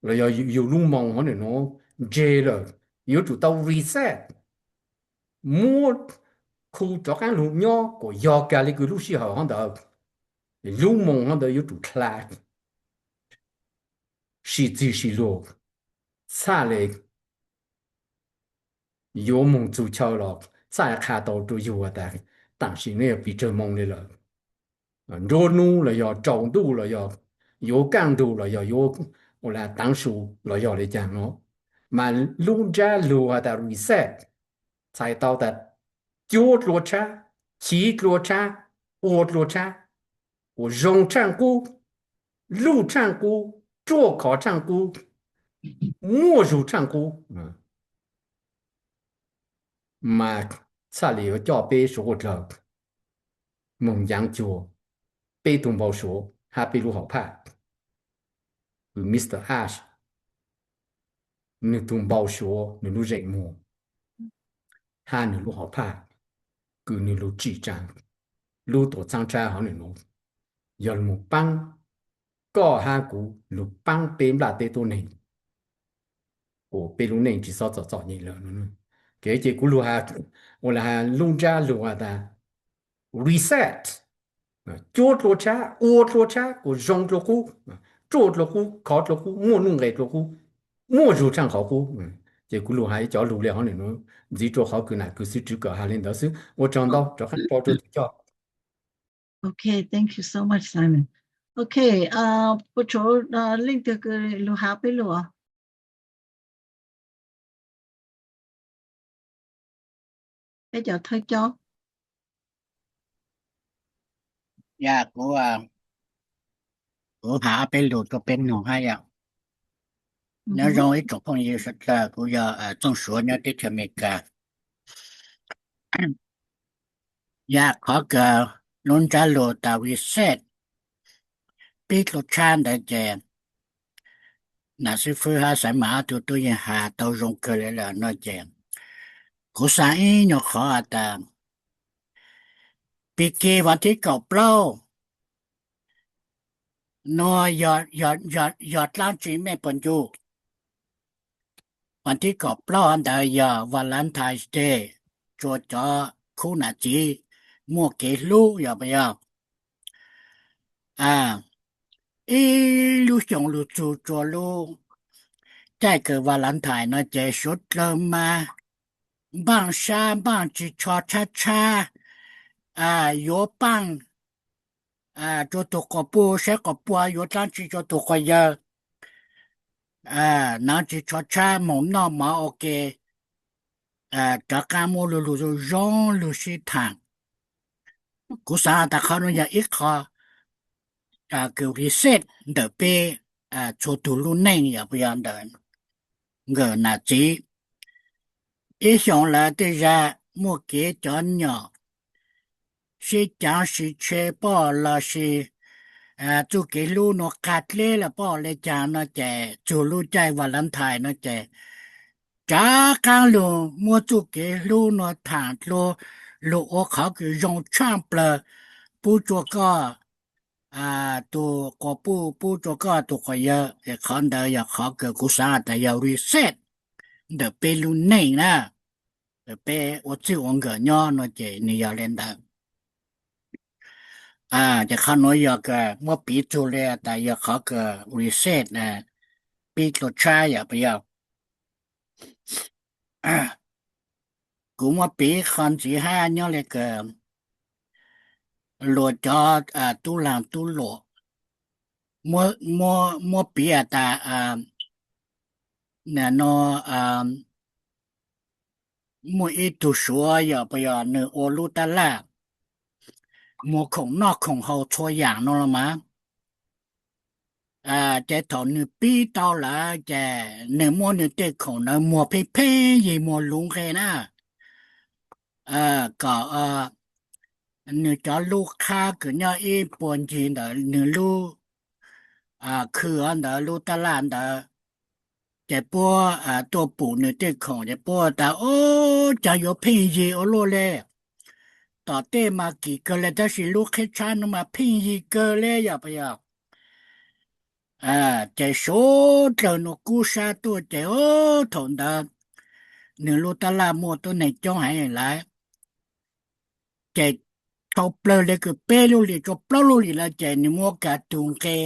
los yog yug lub moos hov ntawm nuav ntseg lawm, yuav tsum tau reset, muab khu rov qaab lug nyob kuas yog kag le kws lub sij hawm hov ntawd, lub moos hov ntawd yuav tsum dlha sib txig sib luag, txhaj le yuav moog txug chaw los txhaj le qha tau rua yug has tas taam sim nuav yog pes tsawg moos le lawm, nruab nub los yog tsaus ntuj los yog yuav kaj ntug los yog yuav ua le taav su los yog le caag nuav. Mas lub ntsab lug has tas reset, txhais tau tas cuab dlua tshab, chiv dlua tshab, ua dlua tshab, kuas zoo tshaaj qub, luj tshaaj qub, ruaj khov tshaaj qub, muaj zug tshaaj qub, mas txhaj le yuav coj peb suav quas dlawg moog yaav cuag peb tug npau suav hab peb lub hom phaj. Kws Mister Ash, nwg tug npau suav nwg lub zeem muag, hab nwg lub hom phaj, kws nwg lug tsim tsaa lub tuam txhaab tshab hov nwg nuav, yog lug paab koj hab kuv, lug paab peb nplaj teb tuab neeg, kuas peb lub neej tsi xob txom txom nyem lawm. Ces kuv lug has, ua le has lub ntsab lug has tas reset, cuab dlua tshab, ua dlua tshab, kuas zoo dlua qub, tsuaj dlua qub, khov dlua qub, muaj nuj nqes dlua qub, muaj zug tshaaj qhov qub. Ces kuv lug has ib cov lug le hov nwg nuav ntxiv rua qhov kws nam kws xwb tswv kawm has le ntawd xwb. Ua tsaug ntau, rov qaab rua tug coj. Ok, thank you so much, Simon. Ok, puas tshuav leej twg kws lug has peb lug? Peb cov thawj coj. Yog kuv, kuv has ob peb lug rua peb noog hab yom. Nyob zoo ib tsoom phooj ywg sawv dlawg, kuv yog Txooj Suav nyob teb chaws Amelikas. Yog qhov kws lub ntsab lug tas reset, pib dlua tshab ntawd ces nam xib fwb hab Xaiv Mas ob tug tub yeej has tau zoo kawg le lawm no ces kuv xaav ib nyuag qhov has tas, pig kig vas thib kaum plaub nuav yog dlaab tsi mej puas ncu? Vas thib kaum plaub ntawd yog Valentine's Day, tsua cov khub nam txiv muaj kev hlub yog puas yog? Ib lub xyoo lug txug tsua lub caij kws Valentine no ces suav dlawg mas npaaj sab npaaj tsis tsho tshab tshab, yuav paaj tsua tug quas puj, saib quas puj yuav dlaab tsi tsua tug quas yawg, naav tsis tsho tshab, moog noj mov ua ke, rov qaab muaj lug lug zoo zoo lug sib thaam. Kuv xaav tas qhov nuav yog ib qho kws reset ntawm peb txhua tug lub neej yog puas yog ntawm nkawm nam txiv. Ib xyoos lawm tej zag muaj kev cov nyom sib caav sib tshe poj lossis txuj kev hlub nuav qag dleb lawm poj le caag no ces txug lub caij Valentine no ces rov qaab lug muab txuj kev hlub nuav thaam dlua lug ua qhov kws zoo tshaaj plawg pub tsua koj tug quas puj, pub tsua koj tug quas yawg. Es qhov ntawd yog qhov kws kuv xaav tas yog reset ntawm peb lub neej na, peb ua txij ua nkawm nyob no ces nws yog le ntawd. Ces qhov nuav yog kws muab piv txug le tas yog qhov kws reset, pib dlua tshab yog puas yog? Kuv muab piv qhov ntxiv hab nyob le kws luas cov tub laag tub luam muab piv has tas no muaj ib tug Suav yog puas yog nws ua lub tab laj muag khoom noj khoom haus txhua yaam no los mas. Ces thaum nws pib tau lawm ces nws muab nws tej khoom ntawd muag pheej pheej yig, muag luv nqe na, kom nws cov lub qhab kws nyob ib puag ncig ntawm nws lub khw ntawd, lub tab laj ntawd, ces puab tuaj pum nws tej khoom ces puab tas, Ob, caag yuav pheej yig ua luaj le. Tom tej mas kim kawg le tab sis lub qheb tshab nuav mas pheej yig kawg le yog puas yog? Ces suav dlawg nuav kub sab tuaj ces thaum ntawd nws lub tab laj muaj tuab neeg coob heev lawm. Ces dhau plawg le kws peb lub hlis tsua plaub lub hlis lawm ces nws muab kag tug nqe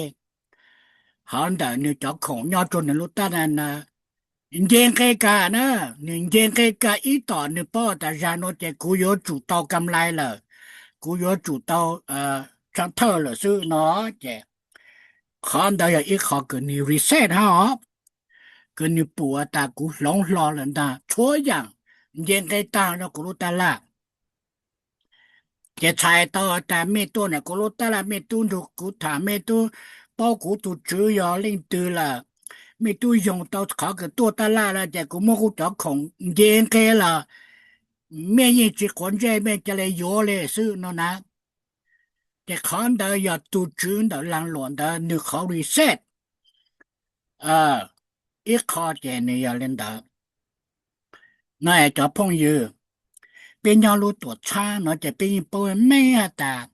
hov ntawm nws cov khoom nyob rua nws lub tab laj na, nce nqe kag na. Nws nce nqe kag ib tom nws paub tas zag nuav ces kuv yuav tsum tau kam lais lawm, kuv yuav tsum tau tshaaj thawj lawm xwb no. Ces qhov ntawd yog ib qho kws nws reset hab os, kws nws pum tas kuv hloov hlo lawm ntag, txhua yaam nce nqe taag rua kuv lub tab laj. Ces txhais tau tas mej tuaj ntawm kuv lub tab laj, mej tub nrug kuv tham, mej tub paub kuv tug tswv yog leej twg lawm, mej tub yoog tau qhov kws tuaj tab laj lawm ces kuv muab kuv cov khoom nce nqe los mej yeej tsis quav ntsej, mej ca le yuav le xwb no na. Ces qhov ntawd yog tug tswv ntawm laag luam ntawd nws qhov reset ib qho ces nws yog le ntawd. No es cov phooj ywg, peb nyob lub tuam txhab no ces peb yeej paub meej has tas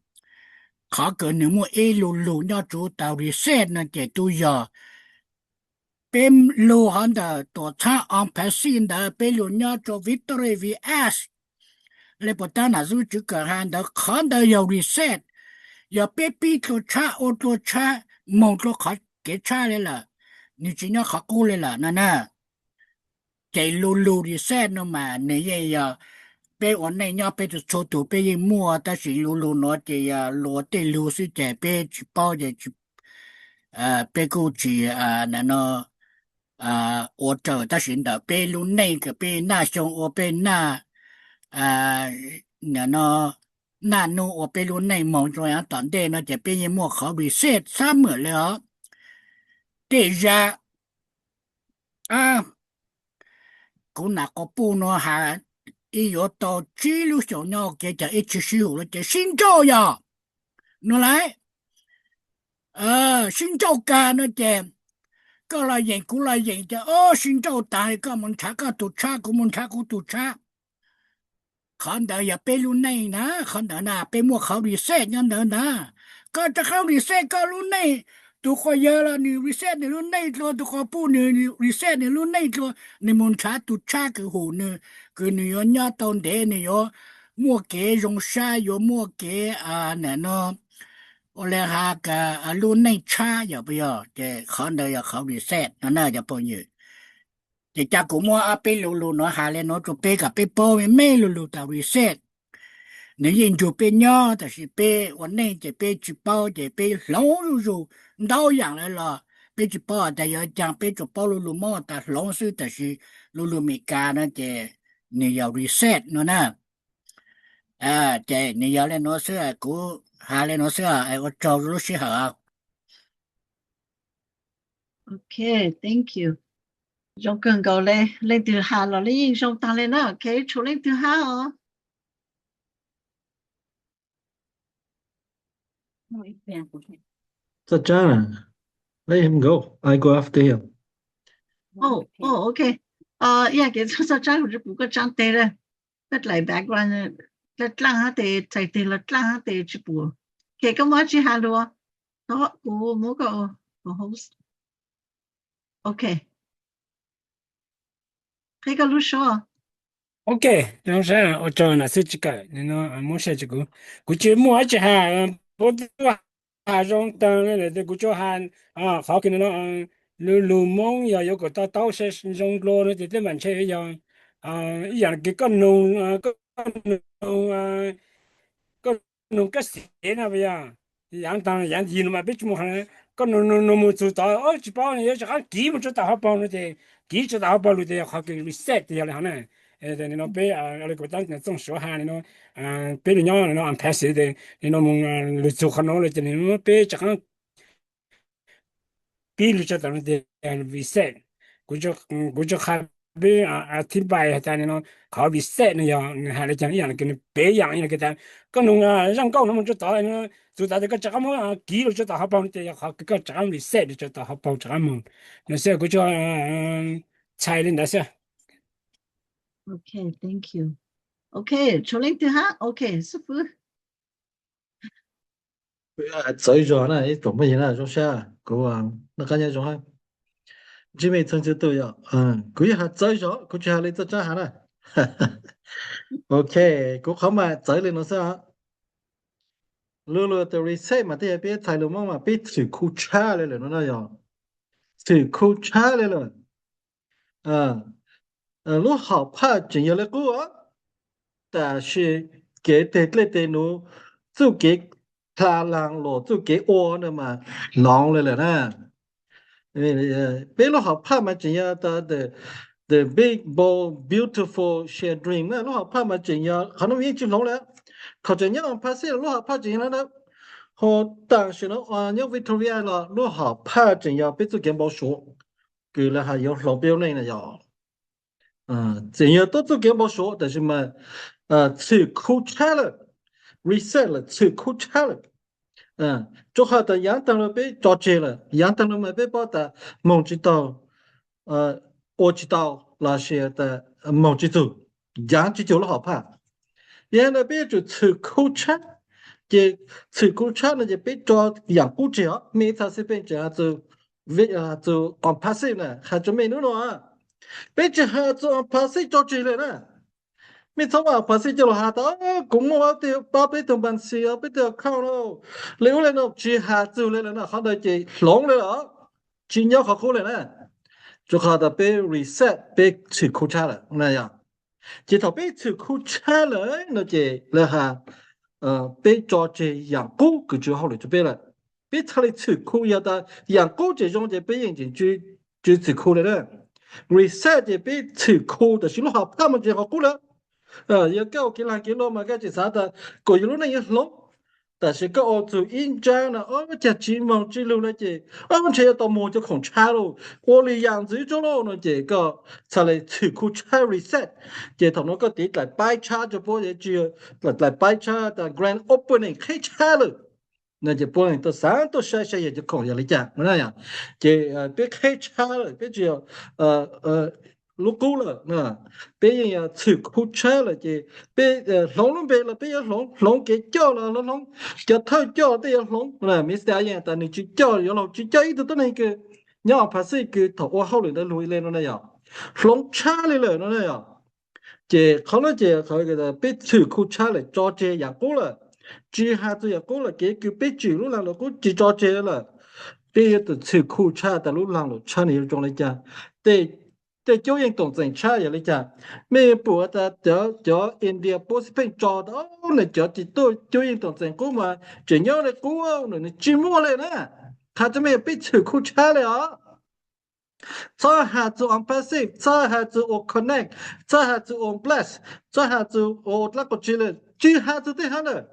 qhov kws nws muaj ib lu lug nyob tsuv tau reset no ces twb yog peb lug hov ntawm tuam txhab on passive ntawd peb lug nyob rua Victory Village le puas tab nam xub tswv kawm has ntawd qhov ntawd yog reset, yog peb pib dlua tshab ua dlua tshab moog dlua qhov kev tshab le lawm, nws tsis nyob qhov qub le lawm no na. Ces lu lug reset no mas nws yeej yog peb ua neej nyob peb txhua txhua tug peb yeej muaj tab sis lu lug nuav ces yog luas tej lug xwb ces peb tsis paub ces peb kuj tsis no ua raws tab sis ntawm peb lub neej kws peb naj xyoo ua peb naj no naj nub ua peb lub neej moog rua yaav tom ntej no ces peb yeej muaj qhov reset xab mem le os. Tej zag kuv nam quas puj nuav has ib yuav tau tsib lub xyoos nyob ua ke ces ib tsi sib hum lawm ces sib nrauj yog no lawm. Sib nrauj kag no ces koj los yeem kuv los yeem ces ob sib nrauj taag, koj mus nrhav koj tus tshab kuv mus nrhav kuv tus tshab. Qhov ntawd yog peb lub neej na, qhov ntawd na peb muaj qhov reset nyob ntawd na. Koj rov qab reset koj lub neej, tus quas yawg los nws reset nws lub neej dlua, tus quas puj nws reset nws lub neej dlua, nws mus nrhav tus tshab kws hum nws, kws nws yuav nyob tau ntev, nws yuav muaj kev zoo sab, yuav muaj kev nam no ua le has lub neej tshab yog puas yog? Ces qhov ntawd yog qhov reset no na cov phooj ywg. Ces cas kuv muab ob peb lu lug nuav has le nuav rua peb kom peb paub meej lu lug tas reset nws yeej nrug peb nyob tab sis peb ua neej ces peb tsis paub ces peb hloov zuj zus ntau yaam lawm los peb tsis paub tas yuav caag, peb tsuas paub lu lug Moob tas hloov xwb tab sis lu lug Meskas no ces nws yog reset no na. Ces nws yog le nuav xwb, kuv has le nuav xwb, ua tsaug lub sij hawm. Ok, thank you. Zoo kawg nkaus le, leej twg has los le yeej zoo taag le na. Ok, tshuav leej twg hab os? Txoj Tsaab, let him go, I go after him. Oh, oh, ok. Ib yam kev Txoj Tsaab, kuv tsis pum koj tsaab teg lawm. Koj dlaim background dlaab dlaaj hab tes txhais teg los dlaaj hab tes tsis pum. Ok, koj muaj dlaab tsi has lug? Thov kuv muab koj ua host. Ok, qhib koj lub suab. Ok, zoo sab ua tsaug nam xwb tsis kawm, muab saib tsis kuv, kuv tsis muaj dlaab tsi has, puab tub has zoo taag le lawm tes kuv tsuas has qhov kws no, lu lug Moob yog yuav kom to taub saib zoo dlua no ces tej mam ntshe yog ib yaam kws koj nug, koj nug, koj nug kab xev no puas yog? Yaav taag yaav yig no mas peb tsis mus has, koj nug nug nug mus txug tod tsis paub no yuav rov qaab kiv mus rua tom hauv paug no ces kiv rua tom hauv paug lug tes yog qhov kws reset tes yog le hov na. No peb le kuv tab txooj suav has no, peb lug nyob no unpassive tes no mus lug txug qhov no lawm ces no peb rov qaab pib lug rua tom no tes reset. Kuv tsuas qha peb thib npai has tas no qhov reset no yog nws has le caag ib yaam kws nws pem yaam ib yaam kws tas koj nug zaaj nkauj no mus rua tod, txug tod tes koj rov qaab muab kiv lug rua tom hauv paug no ces yog qhov kws koj rov qaab reset lug rua tom hauv paug rov qaab moog no xwb. Kuv tsuas txhais le ntawd xwb. Ok, thank you. Ok, tshuav leej twg hab? Ok, xib fwb. Kuv yuav has txawv zog na ib tsoom phooj ywg na, zoo sab kuv noj qab nyob zoo hab. Jimmy txheej txhia tus yog kuv yuav has txawv zog, kuv tsis has le Txoj Tsaab has na. Ok, kuv qhov mas txawv le no xwb. Lu lug tes reset mas tej yog peb txhais lug Moob mas peb txhwm khu tshab le lawm no na yog. Txhwm khu tshab le lawm. Lub hom phaj tseem yog le qub, tab sis kev teg dlej teg nuv, txuj kev dlha laag los txuj kev ua no mas hloov le lawm na. Peb lub hom phaj mas tseem yog the big bold beautiful shared dream na, lub hom phaj mas tseem yog qhov no yeej tsis hloov le. Thaum tseem nyob Pacific lub hom phaj tseem yog na, ho tam sim no nyob Victoria los lub hom phaj tseem yog peb txuj kev npau suav kws lawv has yuav hloov peb lub neej na yog. Tseem yog tuab txuj kev npau suav tab sis mas txhwm khu tshab lawm, reset lawm, txhwm khu tshab lawm. Rua qhov tas yaav taag lug peb tso tseg lawm, yaav taag lug mas peb paub tas moog tsis taug, ua tsis tau, los sis tas moog tsis txug, yaav tsis txug lub hom phaj. Yog li ntawd peb yuav tsum txhwm khu tshab. Ces txhwm khu tshab no ces peb tso yam qub tseg os. Mej ib txha xij pej tseem has txug, has txug opposite na, has txug mej nub no. Peb tsis has txug opposite tso tseg lawm na. Mej txhob muab opposite coj los has tas kuv muaj pab peb tug npas xis, peb tug account no, li ub li no, tsis has txug li lawm na, qhov ntawd ces hloov li lawm, tsis nyob qhov qub lawm na. Rua qhov tas peb reset, peb txhwm khu tshab lawm na yog. Ces thaum peb txhwm khu tshab lawm no ces lawv has peb tso tseg yam qub kws tsis ua hauj lwm rua peb lawm. Peb txhaj le txhwm khu, yog tas yam qub tseem zoo ces peb yeej tseem tsis txhwm khu li na. Reset ces peb txhwm khu tab sis lub hom phaj mas tseem qhov qub lawm. Yog koj ua kev lag kev luam mas koj tseem xav tas kom yus lub neej yuav hloov, tab sis koj ua txug ib ntsab no ob cag tsis moog tsis lug no ces ob ntshe yuav tau muag cov khoom tshab lauj, ua li yam ntxwv tsuab lauj no ces koj txhaj le txhwm khu tshab reset. Ces thaum no koj tiv dlaim paib tshab rua puab, dlaim paib tshab tas grand opening, qheb tshab lawm no ces puab tau xaav tuaj saib saib yog cov khoom yog li cas no na yog. Ces peb qheb tshab lawm, peb tsis yog lub qub lawm, peb yeej yog txhwm khu tshab lawm ces peb hloov lub npe los peb yuav hloov, hloov kev coj los hloov, cov thawj coj tej yuav hloov. Mr. Yeej tas nws tsis coj, yuav luag tsis coj ib tug tuab neeg kws nyob opposite kws thaum ua hauj lwm ntawd lug le no na yog, hloov tshab li lawm no na yog. Ces qhov no ces peb txhwm khu tshab lawm, tso tseg yam qub lawm, tsis has txug yam qub lawm, kev kws peb tsim lub laag lub qub tsis tso tseg lawm. Peb yuav tsum txhwm khu tshab tas lub laag lub tshab nws yuav zoo li cas. Tej cuab yeej toom txeem tshab yog li cas? Mej pum tas cov India puab xib pheej tso tas nws cov tsis tuaj cuab yeej toom txeem qub mas tseem nyob li qub, nws tsis muaj li na. Qha rua mej, peb txhwm khu tshab li os. Txhob has txug opposite, txhob has txug ua connect, txhob has txug ua bless, txhob has txug ua dlaab quas tsi li, tsis has txug tej hab lawm.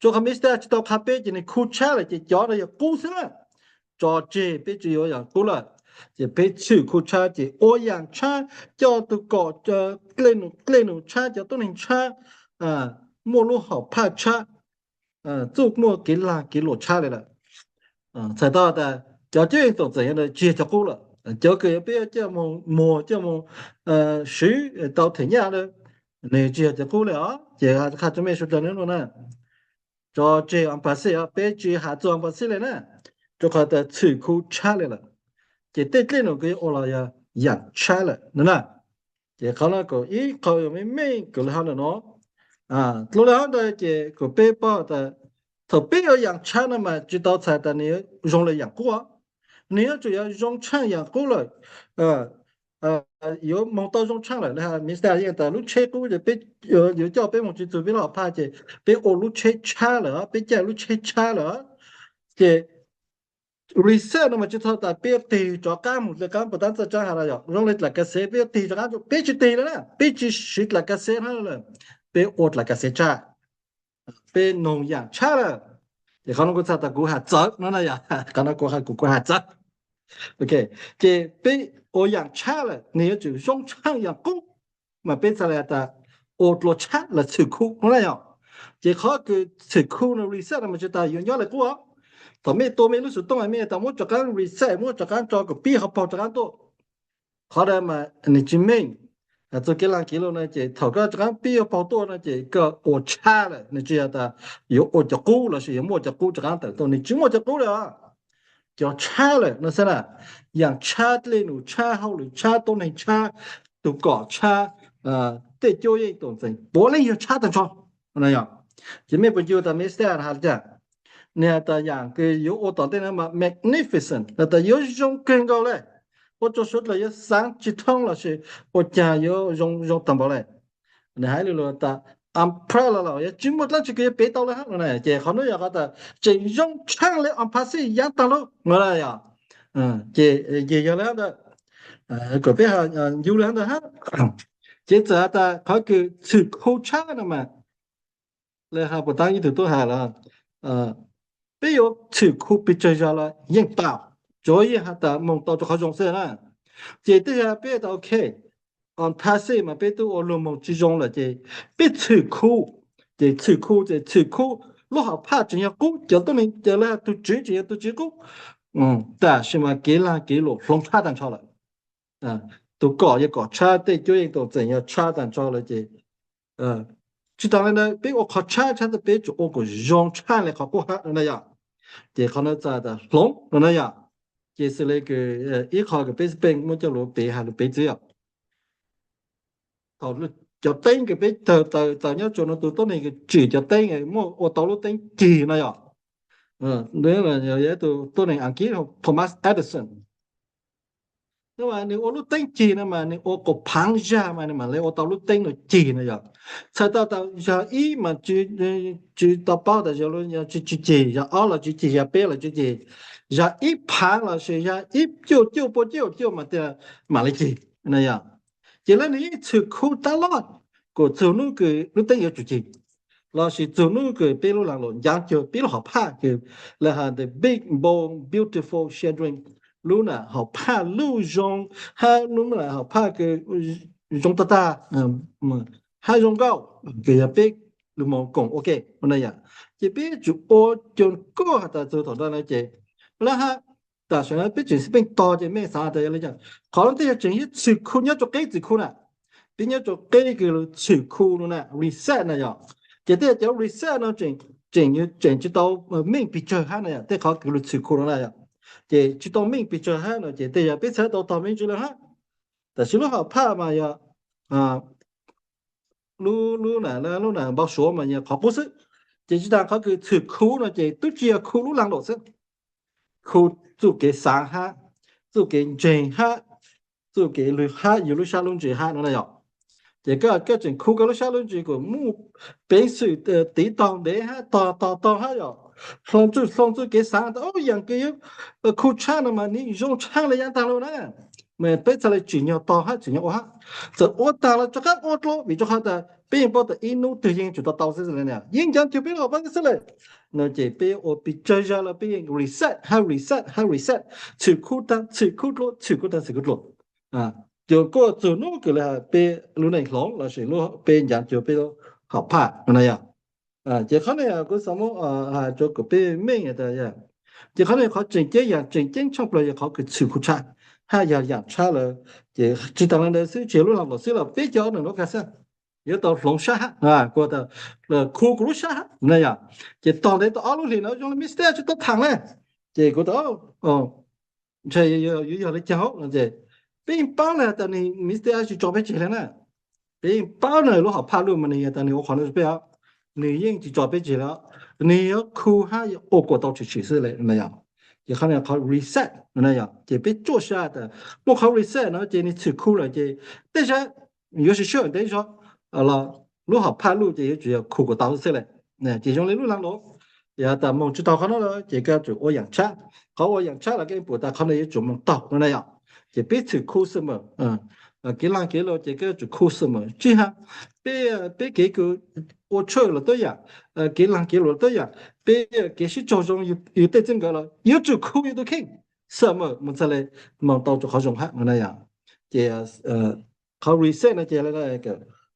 Rua qhov Mr. tsis tau qha peb ces nws khu tshab lawm ces cov no yog qub xwb na. Tso tseg, peb tsis yuav yog qub lawm. Ces peb txhwm khu tshab ces ua yaam tshab, coj tug kom, dlej num tshab, cov tuab neeg tshab, muaj lub hom phaj tshab, txuj muaj kev lag kev luam tshab li lawm. Txhais tau tas cov cuab yeej toom txeem ntawd tsis yog cov qub lawm. Cov kws yuav peb coj moog muag, coj moog swv tau them nyaj lawm, nws tsis yog cov qub li os. Ces qha rua mej sawv dlawg nub nua na, tso tseg opposite os, peb tsis has txug opposite li na, rua qhov tas txhwm khu tshab li lawm. Ces tej dlej num kws yuav ua los yog yaam tshab lawm no na. Ces qhov no kuv ib qho meej meej kuv le hab ntawm no. Dlua le hab ntawd ces kuv peb paub tas thaum peb ua yaam tshab no mas tsis tau txhais tas nws yuav zoo le yaam qub. Nws yuav tsum yuav zoo tshaaj yaam qub lawm, yuav moog tau zoo tshaaj lawm. Mr. Yeej tas lub tsheb qub ces peb yuav coj peb moog tsis txug peb lub hom phaj ces peb ua lub tsheb tshab lawm, peb caij lub tsheb tshab lawm. Ces reset no mas tsis txhais tas peb tig rov qaab moog le qaab puas taab txawj tsaab has los yog zoo le dlaim kas xev peb tig rov qaab, peb tsis tig le na, peb tsis siv dlaim kas xev hab lawm, peb ua dlaim kas xev tshab, peb noog yaam tshab lawm. Ces qhov no kuv txhais tas kuv has txawv no na yog, qhov no kuv has txawv. Ces peb ua yaam tshab lawm nws yuav tsum zoo tshaaj yaam qub, mas peb txhais le has tas ua dlua tshab los txhwm khu no na yog. Ces qhov kws txhwm khu no reset no mas tsis tas yuav nyob le qub os. Thaum mej tua mej lub xov tooj mej tas muab rov qaab reset, muab rov qaab tso kom pib hauv paug rov qaab tuaj. Qhov ntawd mas nws tsis meej. Txug kev laag kev luam no ces thaum koj rov qaab pib hauv paug tuaj no ces koj ua tshab lawm, nws tsis yog tas yuav ua cov qub lossis yuav muaj cov qub rov qaab tawm tuaj, nws tsis muaj cov qub lawm os. Cov tshab lawm no xwb na, yaam tshab, dlej num tshab, hauj lwm tshab, tuab neeg tshab, tug kom tshab, tej cuab yeej toom txeem puav leej yog tshab taag nrho. Ces mej puas ncu tas Mr. has le caag? Nwg has tas yaam kws yuav ua tom ntej no mas magnificent, has tas yuav zoo kawg nkaus le, ua rua suav dlawg yuav xaav tsis thoob lossis ua caag yuav zoo taag npaum le. Nwg hais lug tas unparalleled, yuav tsis muaj dlaab tsi kws yuav piv tau le hab no. Ces qhov nuav yog qhov tas tseem zoo tshaaj le opposite yaav taag lug no yog. Ces yog le hab ntawd, kuas peb ncu le hab ntawd hab. Ces txawm has tas qhov kws txhwm khu tshab no mas, le has puas taab ib tug tub has los, peb yuav txhwm khu pes tsawg zog los yeej tau, tsuav yeej has tas moog tau rua qhov zoo xwb na. Ces tej zag peb tas ok, opposite mas peb tub ua luag moog tsis zoo lawm ces peb txhwm khu. Ces txhwm khu ces txhwm khu lub hom phaj tseem yog qub, cov tuab neeg, cov le has tug tswv tseem yog tug tswv qub, tab sis mas kev laag kev luam hloov tshab taag nrho lawm. Tug kom yog kom tshab, tej cuab yeej toom txeem yog tshab taag nrho lawm ces Tsis tas li ntawd peb ua qhov tshab tshab ntawd peb tsum ua kom zoo tshaj li qhov qub hab no na yom. Ces qhov no txhais tas hloov no na yom. Ces xws li kws ib qho kws peb Spain muab coj lug piv has lug piv txwv yom. Thaum cov teeb kws peb taws taws nyob rua no tus tuab neeg kws tsim cov teeb muaj ua tau lub teeb cig no yom. Tus tuab neeg Askiv Thomas Edison. Nws ua lub teeb cig no mas nws ua kom phaav zag mas nws mam le ua tau lub teeb no cig no yom. Txhais tau tas yog ib mas tsis tau paub tas yog tsis cig, yog ob los tsis cig, yog peb los tsis cig, yog ib phaav los sis yog ib cuaj cuaj puas cuaj cuaj mas mam le cig no yom. Ces lawv nws yeej txhwm khu tas loj kom txug nub kws lub teeb yuav tsum cig, los sis txug nub kws peb lub laag luam ncav cuag peb lub hom phaj kws lawv has the big bold beautiful children, lub na hom phaj luj zoo, hab lub na hom phaj kws zoo tag tag, hab zoo nkauj, kws yog peb lug moog koom ua ke no na yom. Ces peb tsum ua cov koj has tas txug thaum ntawd na ces lawv hab tam sim no peb tseem sib peej tog ces mej xaav tas yog li cas. Qhov no tej yog tseem yog txhwm khu nyob rua qeb txhwm khu na. Peb nyob rua qeb kws txhwm khu no na reset na yom. Ces tej cov reset no tseem tseem tsis tau meej pes tsawg hab na yom, tej qhov kws lug txhwm khu no na yom. Ces tsis tau meej pes tsawg hab no ces tej yog peb txhad tau tog me ntsis lawm hab. Tam sim lub hom phaj mas yog lub lub na lub na npau suav mas yog qhov qub xwb. Ces tsis tas qhov kws txhwm khu no ces tub tsis yog khu lub laag luam xwb, khu txuj kev xaav hab, txuj kev ntseeg hab, txuj kev lug hab yug lub sab lub ntsws hab no na yom. Ces koj koj tseem khu koj lub sab lub ntsws kom muaj peev xwm tiv taug ntev hab tog tog tog hab yom, hloov txuj hloov txuj kev xaav tas yaam kws yuav khu tshab no mas nws zoo tshaj li yav taag lug na. Mas peb txhad le tsim nyog tog hab tsim nyog ua hab. Txawm ua taag los rov qab ua dlua vim rua qhov tas peb yeej paub tas ib nub twg yeej tsum tau tau xwb le, yeej ncav cuag peb lub hom phaj xwb le. No ces peb ua pes tsawg zag los peb yeej reset hab reset hab reset, txhwm khu taag txhwm khu dlua txhwm khu taag txhwm khu dlua. Ces kuj txug nub kws le has peb lub neej hloov los sis peb ncav cuag peb lub hom phaj no na yom. Ces qhov no kuv xaav muab has rua kuas peb meej tas yog, ces qhov no qhov tseem ceeb yaam tseem ceeb tshaj plaws yog qhov kws txhwm khu tshab, hab yog yaam tshab lawm. Ces tsis taag le ntawd xwb tsis yog lub laag luam xwb los peb cov neeg lub ka xwb yuav tau hloov sab hab, kuv tas khu kuv lub sab hab na yom. Ces tog ntev tau ob lub hlis no zoo le Mister tsis tau thaam le. Ces kuv tas ntshe yuav yog le caag hab no ces peb yeej paub le tas nwg Mister tsis tso peb tseg le na. Peb yeej paub nwg lub hom phaj luj mas nwg yog tas nwg ua qhov no rua peb os, nwg yeej tsis tso peb tseg le, nwg yuav khu hab yuav ua kuas tau tshwm sim xwb le na yom. Ces qhov no qhov reset no na yom, ces peb tsuaj sa tas muaj qhov reset no ces nwg txhwm khu lawm ces tej zag yuav sib sab ntev zog los lub hom phaj luj ces yuav tsum yog khu kuas tau xwb le. Ces zoo le lub laag luam, yog tas moog tsis taug qhov no lawm ces koj tsum ua yaam tshab. Qhov ua yaam tshab los koj pum tas qhov no yuav tsum moog taug no na yom. Ces peb txhwm khu xwb mas, kev laag kev luam ces koj tsum khu xwb mas tsis has peb, peb kev kws ua tshawj los tuab yaam, kev laag kev luam tuab yaam, peb kev sib raug zoo yug tej txij nkawm los yuav tsum khu yug tus kheej xwb mas moog txhad le moog tau rua qhov zoo hab no na yom. Ces qhov reset no ces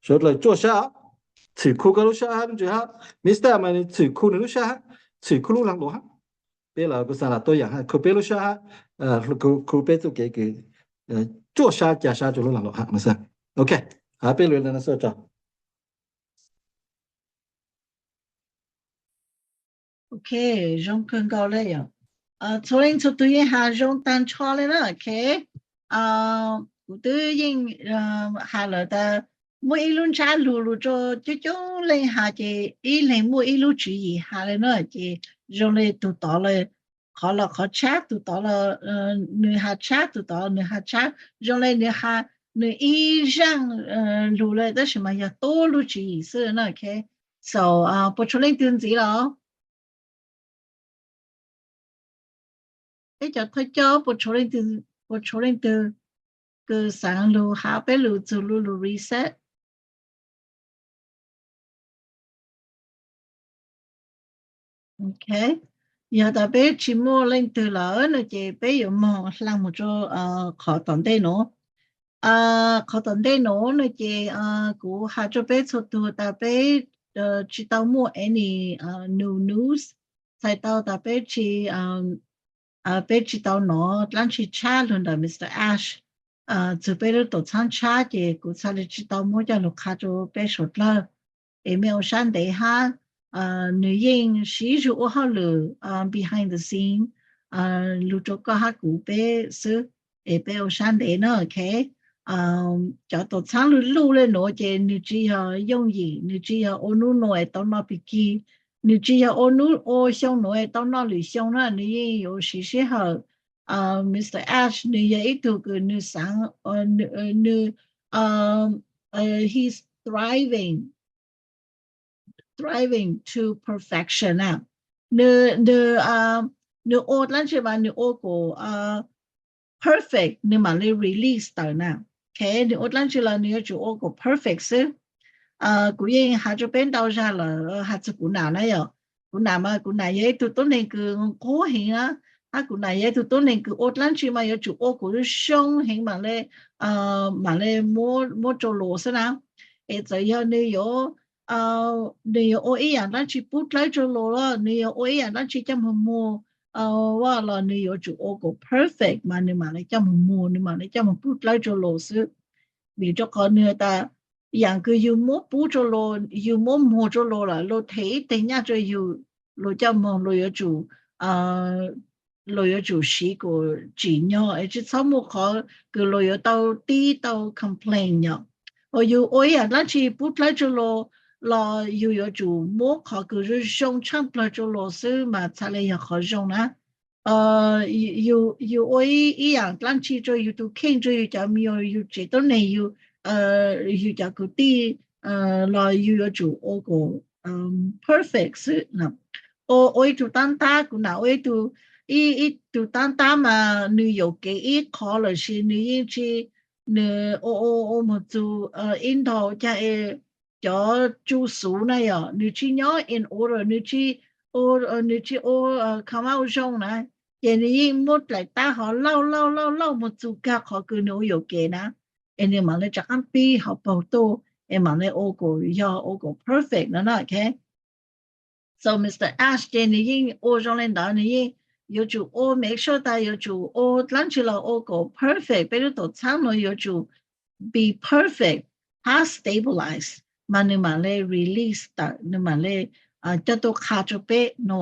suav dlawg tsuaj sab, txhwm khu koj lub sab hab lub ntsws hab, Mister mas nwg txhwm khu nwg lub sab hab, txhwm khu lub laag luam hab. Peb los kuv xaav lam tuab yaam hab khu peb lub sab hab, khu peb txuj kev kws tsuaj sab ca sab rua lub laag luam hab no xwb. Ok, has peb lug le no xwb tso. Ok, zoo kawg nkaus le yom. Txhua leej txhua tug yeej has zoo taag nrho le na, ok. Kuv twb yeej has lawm tas muaj ib lub ntsab lug lug rua coob coob leej has ces ib leeg muaj ib lub tswv yim has le na, ces zoo le tug tod le qhov los qhov tshab, tug tod los nwg has tshab, tug tod nwg has tshab, zoo le nwg has nwg ib zaaj lug le tab sis mas yog tub lub tswv yim xwb na, ok. So, puas tshuav leej twg ntxiv los? Peb cov thawj coj puas tshuav leej twg, puas tshuav leej twg kws xaav lug has peb lug txug lub lug reset? Ok, yog tas peb tsis muaj leej twg lawm no ces peb yuav moog hla moog rua qhov tom ntej nuav. Qhov tom ntej nuav no ces kuv has rua peb txhua tug tas peb tsis tau muaj any new news, txhais tau tas peb tsis, peb tsis tau nov dlaab tsi tshab lug ntawm Mister Ash. Txug peb lub tuam txhaab tshab ces kuv txhaj le tsis tau muab coj lug qha rua peb suav dlawg. es mej ua sab ntev hab, nws yeej siv zug ua hauj lwm behind the scene, lug rua koj hab kuv peb xwb, es peb ua sab ntev na, ok. Cov tuam txhaab luj luj le nuav ces nws tsi yog yooj yim, nws tsi yog ua nub nuav es tau noj pig kig, nws tsi yog ua nub ua xyoo nuav es tau noj lwm xyoo na, nws yeej yuav siv sij hawm. Mr Ash nws yog ib tug kws nws xaav, nws, he's thriving, thriving to perfection na. Nws, nws, nws ua dlaab tsi mas nws ua kom perfect nws mam le release tawm na. Ok, nws ua dlaab tsi los nws yuav tsum ua kom perfect xwb. Kuv yeej has rua peb ntau zag lawm, has txug kuv nam na yom. Kuv nam mas kuv nam yog ib tug tuab neeg kws nquag heev na, hab kuv nam yog ib tug tuab neeg kws ua dlaab tsi mas yuav tsum ua kom zoo heev mam le, mam le muab rua lug xwb na. Es txawm yog nws yuav, nws yuav ua ib yaam dlaab tsi pub dlawb rua lug los nws yuav ua ib yaam dlaab tsi coj moog muag los nws yuav tsum ua kom perfect mas nws mam le coj moog muag, nws mam le coj moog pub dlawb rua lug xwb. Vim rua qhov nws tas yaam kws yug muab pub rua lug, yug muab muag rua lug lawm, lug them ib teg nyaj rua yug, lug coj moog, lug yuav tsum, lug yuav tsum siv kom tsim nyog es tsi txhob muaj qhov kws lug yuav tau tib tau complain yom. Uas yug ua ib yaam dlaab tsi pub dlawb rua lug los yug yuav tsum muab qhov kws zoo zoo tshaaj plawg rua lug xwb mas txhaj le yog qhov zoo na. Yug ua ib yaam dlaab tsi rua yug tug kheej, rua yug cov me nyuam, yug tsev tuab neeg, yug, yug cov kwv tij los yug yuav tsum ua kom perfect xwb. Ua, ua ib tug tab tab, kuv nam ua ib tug, ib, ib tug tab tab mas nws yuam kev ib qho lawm sis nws yeej tsi, nws ua, ua, ua moog txug ib ntaug caag es cov tsu xuv na yom, nws tsi nyob in order, nws tsi ua, nws tsi ua come out zoo na, ces nws yeej muab dlaim tab hov lauj lauj lauj lauj moog txug kag qhov kws nws ua yuam kev na, es nws mam le rov qaab pib hauv paug tuaj es mam le ua kom yog ua kom perfect no na, ok. So Mr Ash ces nws yeej ua zoo le ntawd, nws yeej yuav tsum ua make sure tas yuav tsum ua dlaab tsi los ua kom perfect, peb lub tuam txhaab nuav yuav tsum be perfect, hab stabilize, mas nws mam le release tawm, nws mam le coj tuaj qha rua peb no,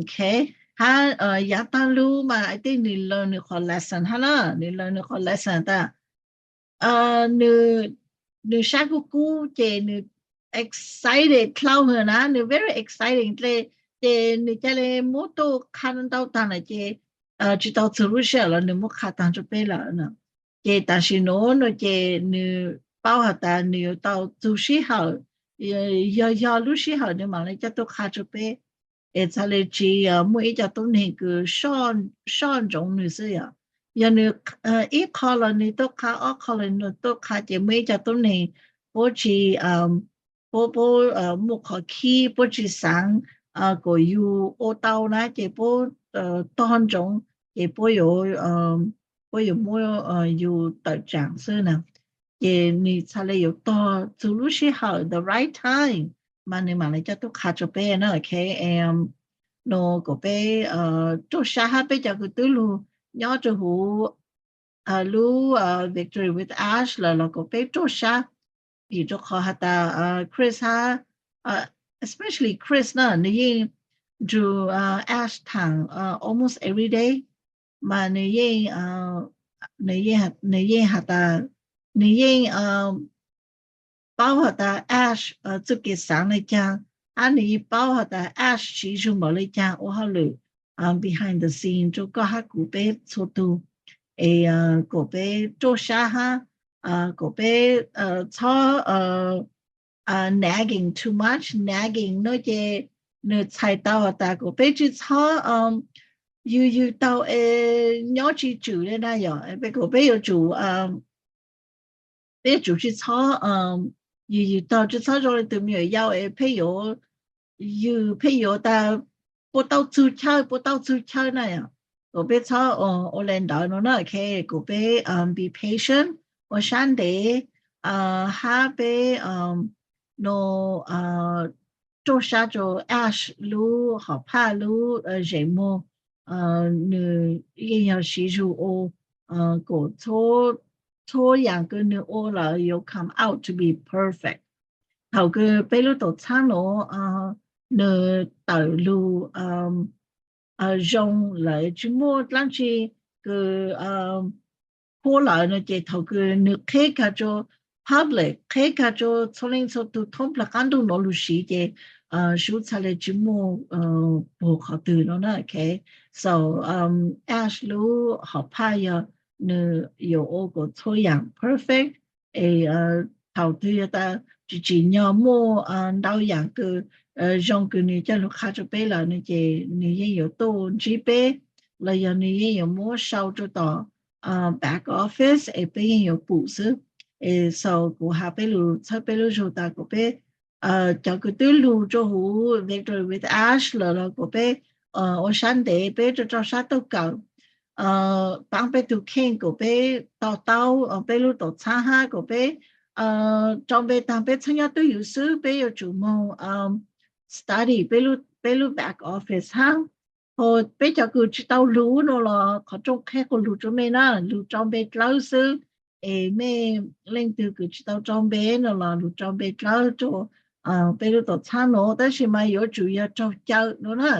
ok. Hab yaav taag lug mas I think nws learn nws qhov lesson hab na, nws learn nws qhov lesson tas nws, nws sab kub kub ces nws excited dlhau hwv na, nws very exciting dlej, ces nws ca le muab tuaj qha ntau taag na ces tsi tau txug lub sij hawm los nws muab qha taag rua peb lawm na. Ces tam sim nuav no ces nws paub has tas nws yuav tau txug sij hawm, yog yog lub sij hawm nws mam le coj tuaj qha rua peb, es txhaj le tsi muaj ib co tuab neeg kws soj ntsoov nws xwb yom. Yog nws ib qho los nws tuaj qha, ob qho los nws tuaj qha, ces muaj ib co tuab neeg puab tsi, puab, puab muaj qhov khib, puab tsi xaav kom yug ua tau na, ces puab tog ntsoov, ces puab yuav, puab yuav muab yug tawm tsaam xwb na. Ces nws txhaj le yuav tog txug lub sij hawm, the right time, mas nws mam le coj tuaj qha rua peb na, ok. Nuav kom peb ruaj sab hab peb cov kws twb lug nyob rua huv lub Victory with Ash lawm los kom peb ruaj sab, vim rua qhov has tas Chris hab, especially Chris na, nws yeej nrug Ash thaam almost every day, mas nws yeej, nws yeej has tas, nws yeej paub has tas Ash txuj kev xaav le caag, hab nws yeej paub has tas Ash siv zug npaum le caag ua hauj lwm behind the scene rua koj hab kuv peb txhua tug, es kom peb ruaj sab hab kom peb txhob nagging too much. Nagging no ces nws txhais tau has tas kom peb tsi txhob yws yws taug es nyob tsi tswm le na yom. Peb kom peb yuav tsum, peb yuav tsum tsi txhob yws yws taug, tsi txhob zoo le tug me nyuam yaus es pheej yuav yws, pheej yuav tas puas tau txug chaw, puas tau txug chaw na yom. Kom peb txhob ua le ntawd no na, ok. Kom peb be patient, ua sab ntev, hab peb no ruaj sab rua Ash lub hom phaj lub zeem muag, nws yeej yog siv zug ua kom txhua yaam kws nws ua lawm yuav come out to be perfect. thaum kws peb lub tuam txhab nuav nws tawm lug zoo, lawv tsis muaj dlaab tsi kws qhuab lawm no ces thaum kws nws qheb kag rua public, qheb kag rua txhua leej txhua tug thoob plawg qaab ntuj nuav lug siv ces sub txhad le tsis muaj puag qhov twg no na. So Ash lub hom phaj yog nws yuav ua kom txhua yaam perfect, es thaum twg yog tas tsis tsim nyog muaj ntau yaam kws zoo kws nws coj lug qha rua peb lawm no ces nws yeej yuav tuaj ntsib peb, los yog nws yeej yuav muab sau rua tom back office es peb yeej yuav pum xwb. Es so kuv has peb lug txhawb peb lub zug tas kom peb cov kws twb lug rua huv Victory with Ash lawm los kom peb ua sab ntev, peb rau rau sab taug kawm, paab peb tug kheej kom peb to taub peb lub tuam txhab hab kom peb rau npe taag peb txheeb nyob twj ywm xwb, peb yuav tsum moog study peb lub back office hab. Ho peb cov kws tsis tau lug no los qhov rooj qheb quas lug rua mej na, lug rau npe dlawb xwb. Es mej leej twg kws tsis tau rau npe no los lug rau npe dlawb rua peb lub tuam txhab nuav, tab sis mas yuav tsum yog raug cawm no na.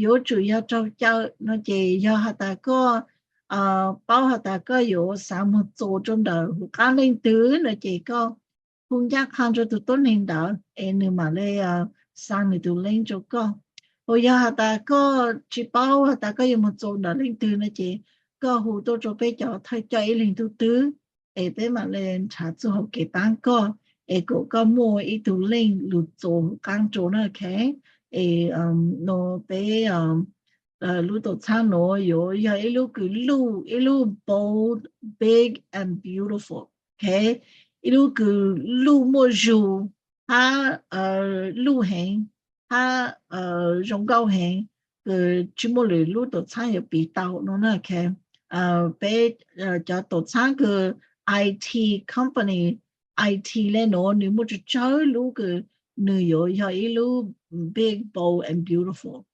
Yuav tsum yog raug cawm no ces yog has tas koj paub has tas koj yuav xaav moog txuas rua ntawm huv qaab leej twg no ces koj hu ncaaj qha rua tug tuab neeg ntawd es nws mam le xaa nws tug link rua koj. Ho yog has tas koj tsis paub has tas koj yuav moog txuas ntawm leej twg no ces koj hu tuaj rua peb cov thawj coj ib leeg tug twg, es peb mam le nrhav txuj hau kev paab koj, es kom koj muaj ib tug link lug txuas huv qaab rua na. Es no peb lub tuam txhab nuav yuav yog ib lub kws luj, ib lub bold, big and beautiful. Ib lub kws luj muaj zug hab luj heev hab zoo nkauj heev, kws tsis muaj lwm lub tuam txhab yuav piv tau no na. Peb cov tuam txhab kws I T company, I T le nuav nws muaj tsawg tsawg lub kws nws yuav yog ib lub big, bold and beautiful.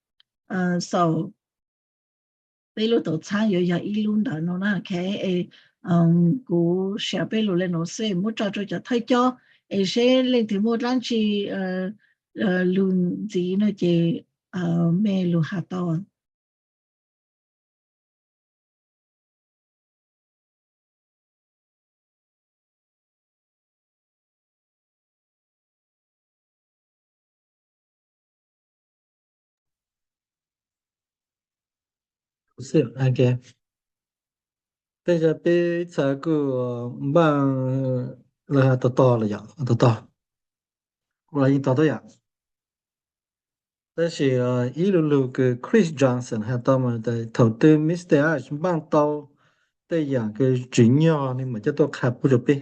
So peb lub tuam txhab yuav yog ib lub ntawd no na. Es kuv share peb lug le nuav xwb, muab tso rua cov thawj coj es seb leej twg muaj dlaab tsi lug ntxiv no ces mej lug has tau. Tej zaum peb txhad kuj npaaj lawv has tog tog los yog tog tog, kuv los yeej tog tau yom. Tab sis ib lu lug kws Chris Johnson has tau mas thaum twg Mister Ash npaaj tau tej yaam kws tsim nyog nws mam coj tuaj qha pub rua peb.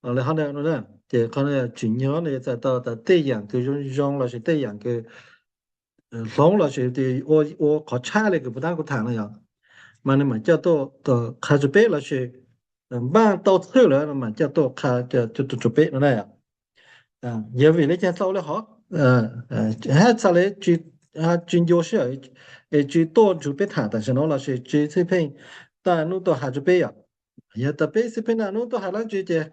Lawv qhov no, ces qhov no tsim nyog nws yuav txhais tau tas tej yaam kws zoo zoo lossis tej yaam kws hloov lossis ua qhov tshab le kws puag ta kuv tham no yom, mas nws mam coj tuaj qha rua peb lossis npaaj tau txhwj lawm mas coj tuaj qha rua peb no na. Yog vim le caag tau le hov, hab txhad le tsis ncua sij hawm es tsis tuaj nrug peb tham tam sim no lossis tsis xij pheej taag nub tuaj has rua peb yom. Yog tas peb xij pheej taag nub tuaj has dlaab tsi ces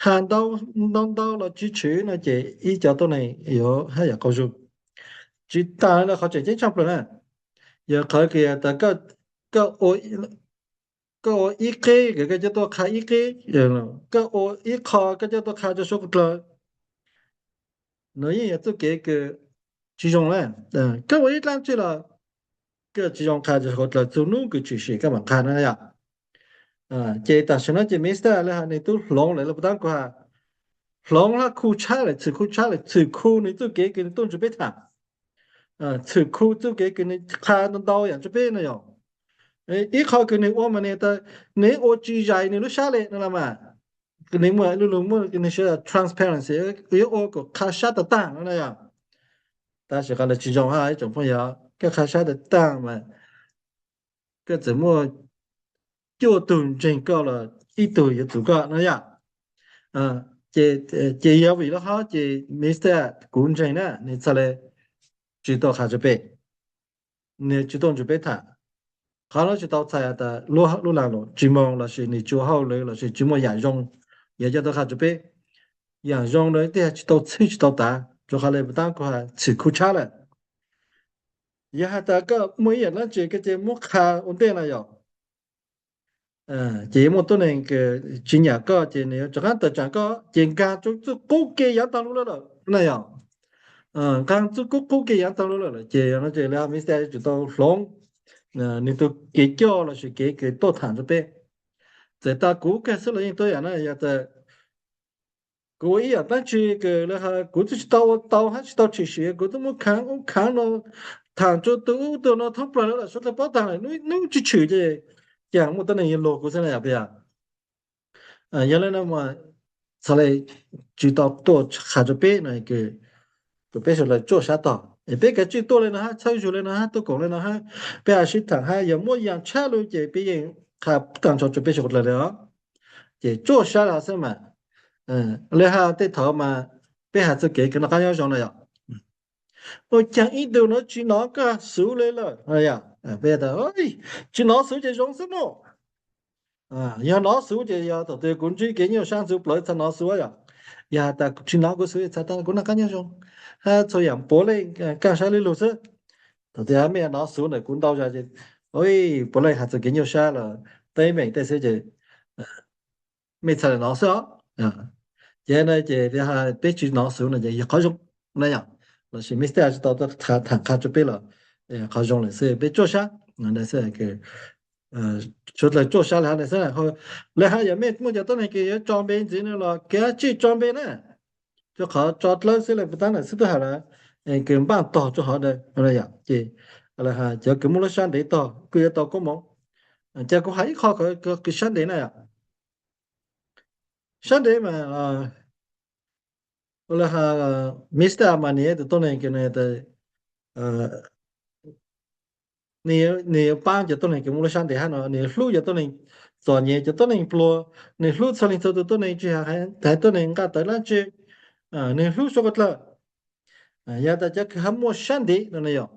has ntau ntau ntau los tsis tshwm no ces ib co tuab neeg yuav hab yam qaug zug. Tsis tas le qhov tseem ceeb tshaj plawg na, yog qhov kws tas koj ua ib qeb kws koj coj tuaj qha ib qeb, koj ua ib qho koj coj tuaj qha rua suav kuj dlawg, nws yeej yog txuj kev kws tsis zoo na. Koj ua ib dlaab tsi los koj tsis zoo qha rua suav kuj dlawg, txug nub kws tshwm sim koj mam qha na yom. Ces tam sim no ces Mister le has nws tub hloov lawm le puag ta kuv has, hloov hab khu tshab lawm, txhwm khu tshab lawm, txhwm khu nws txuj kev kws nws tuaj nrug peb tham, txhwm khu txuj kev kws nws qha ntau ntau yaam rua peb no yom. Ib qho kws nws ua mas nws tas nws ua tsis zais nws lub sab le no los mas, nws muaj lu lug muaj nws siv transparency, yuav ua kom qha sab tag taag no na yom. Tab sis qhov ntawd tsis zoo hab ib tsoom phooj ywg, koj qha sab tag taag mas koj txawm muaj cuaj tug ntseeg koj los ib tug yuav txug koj no yom. Ces yog vim le hov ces Mister kuv ntseeg na nws txhad le tsis tuaj qha rua peb, nws tsis tuaj nrug peb tham. Qhov no tsis tau txhais tas lub laag lug tsis moog lossis nws tsis ua hauj lwm lossis tsis muaj yaam zoo yuav coj tuaj qha rua peb. yaam zoo no tej tsis tau txhwb tsis tau tav, rua qhov le puas tab kuv has txhim khuv tshab lawm. Yog has tas koj muaj ib yaam dlaab tsi koj cia muab qha ua ntej no yom, ces yuav muaj tuab neeg kws tsis nyam koj ces nws yuav rov qaab tawm tsaam koj ces nkaag rua txuj qub ke yaav taag lug lawm na yom. Nkaag txuj qub qub ke yaav taag lug lawm ces yog no ces lawv Mister yuav tsum tau hloov nws tug kev coj lossis kev kws tuaj thaam rua peb. Txawm tas kuv kawg xwb los yeej tuab yaam na, yog tas kuv ua ib yaam dlaab tsi kws lawv has kuv twb tsis tau ua tau hab tsis tau tshwm sim, kuv twb muab khaav ub khaav no thaam rua tug ub tug no thoob plawg lawm, suav dlawg paub taag lawm, nub tsis tshwm ces caag muaj tuab neeg yuav luag kuv xwb na yom. Yog le no mas txhad le tsis tau tuaj qha rua peb no, kuas peb suav dlawg tsuaj sab tog es peb kav tsij tuaj le no hab txhawb zug le no hab tuaj koom le no hab peb has sib thaam hab yog muaj yaam tshab lug ces peb yeej qha taag nrho rua peb suav dlawg le os. Ces tsuaj sab le xwb mas le has tej thaum mas peb has txug kev kws noj qab nyob zoo na yom. Ua caag ib tug no tsis nov koj xuv le lawm, peb tas tsis nov xuv ces zoo xwb mog. Yog nov xuv ces yog thaum twg kuv ntsib kev nyuaj sab ntxuv plawv txhad nov xuv yom. Yog has tas tsis nov kuv xuv txhad tas kuv noj qab nyob zoo hab txhua yaam puav leej kaaj sab le lug xwb. Thaum twg mej nov xuv ntawm kuv ntau zag ces puav leej has txug kev nyuaj sab los teeb meem tej xwb ces mej txhad le nov xwb os. Ces no ces peb tsis nov xuv no ces yog qhov zoo na yom, lossis Mister tsis tau thaam qha rua peb los qhov zoo lawm xwb peb tsuaj sab. Suav dlawg tsuaj sab le hab xwb. Le hab yog mej muaj cov tuab neeg kws yuav tso npe ntxiv no los kav tsij tso npe na, rua qhov tso dlawb xwb le puas tab nam xwb tub has lawm kws npaaj tog rua hov na yom. Ces cov kws muaj lub sab ntev tog kuj yuav tau koob moov. Ces kuv has ib qho kws sab ntev na yom. Sab ntev mas ua le has Mister Amani tus tuab neeg kws nws yuav paab cov tuab neeg kws muaj lub sab ntev hab no, nws yuav hlub cov tuab neeg txom nyem, cov tuab neeg pluag, nws hlub txhua leej txhua tug tuab neeg tsis has haiv tuab neeg nqaj tawv dlaab tsi, nws hlub suav dlawg. Yog tas cov kws hab muaj sab ntev no ne yom,